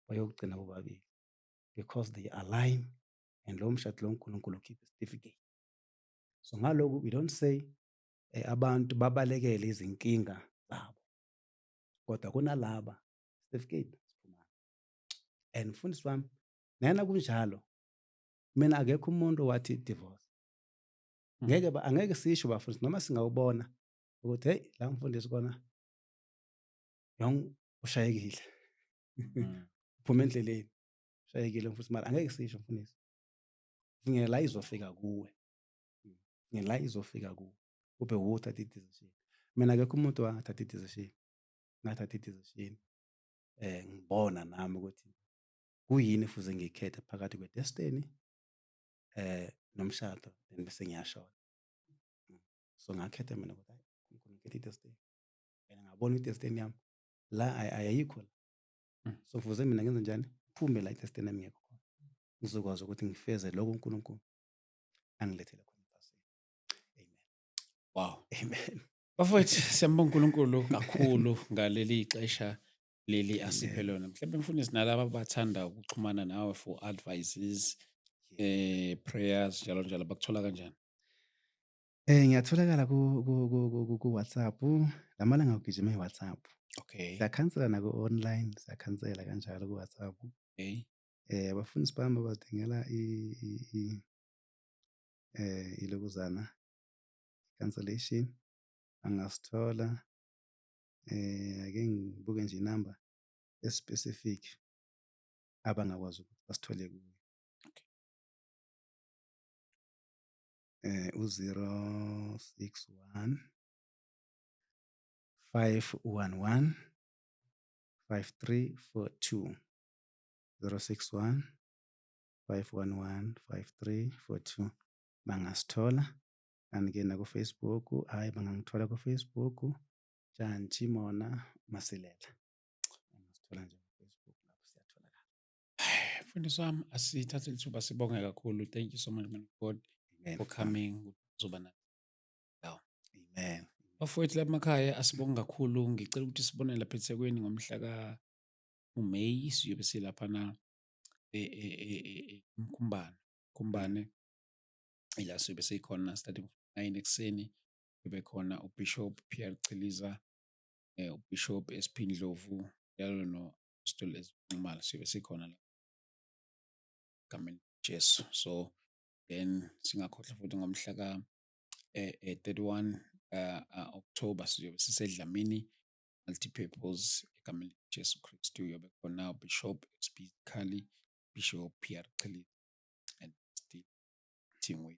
bayogcina bobabili because they align and lowo mshado lo uNkulunkulu ukhipha isitifiketi. So ngalokhu we don't say abantu babalekele izinkinga zabo, kodwa kunalaba certificate siphumani. And mfundisi wami, nena kunjalo, mina akekho umuntu owathi divorce. Ngeke angeke sisho, bafundisi, noma singawubona ukuthi hey, la mfundisi kona yong ushayekile, uphuma endleleni, ushayekile mfundisi, mara angeke sisho, mfundisi, ngeke la izofika kuwe, ngeke la izofika kuwe ube wothatha i-decision. Mina akekho umuntu wangathatha i-decision, ngathatha i-decision ngibona nami ukuthi kuyini fuze ngikhethe phakathi kwe-destiny nomshado, then bese ngiyashona. So ngakhetha mina ukuthi hayi, uNkulunkulu, ngikhethe i-destiny and ngabona i-destiny yami la ayikho la. So kufuze mina ngenze njani, phume la i-destiny yami ingekho khona, ngizokwazi ukuthi ngifeze lokho uNkulunkulu angilethele khona ephasini. Amen. Wow. Amen. Bafowethu, siyambonga uNkulunkulu kakhulu ngaleli xesha leli asiphe lona. Mhlawumbe mfundisi, nalaba abathanda ukuxhumana nawe for advices, prayers, njalo njalo, bakuthola kanjani? Ngiyatholakala ku WhatsApp. Lamalanga ugijima eWhatsApp. Siyakhansela nako online, siyakhansela kanjalo ku WhatsApp. Abafundisi bami bazidingela i ilokuzana cancellation, angasithola ake ngibuke nje inamba especific abangakwazi ukuthi basithole kuyo. U-061 511 5342, 061 511 5342, bangasithola. Kanti-ke naku-Facebook, hhayi, bangangithola ku-Facebook, Jantshi Mona Masilela, bangasithola nje ku-Facebook, lapho siyatholakala. Mfundisi wami, asithathe lithuba sibonge kakhulu. Thank you so much, man of God, Amen. for coming uzoba nathi. Amen. Bafowethu lapha emakhaya, asibonge kakhulu. Ngicela ukuthi sibone lapha eThekwini ngomhla ka uMay, siyobe silaphana eMkhumbane. Mkhumbane ila siyobe sikhona starting from 9 ekuseni. Kube khona uBishop PR Chiliza, uBishop SP Ndlovu, njalo no Apostle Nxumalo, siyobe sikhona la egameni Jesu. So then singakhohlwa futhi ngomhla ka 31 October siyobe siseDlamini Multipurpose egameni Jesu Kristu, yobe khona uBishop SP Khali. Bishop PR Chili and still meeting with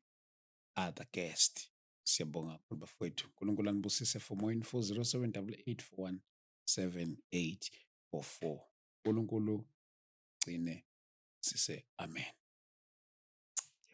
other guest. Siyabonga kakhulu bafowethu. uNkulunkulu anibusise. For more info, 0788417844. uNkulunkulu gcine sise. Amen.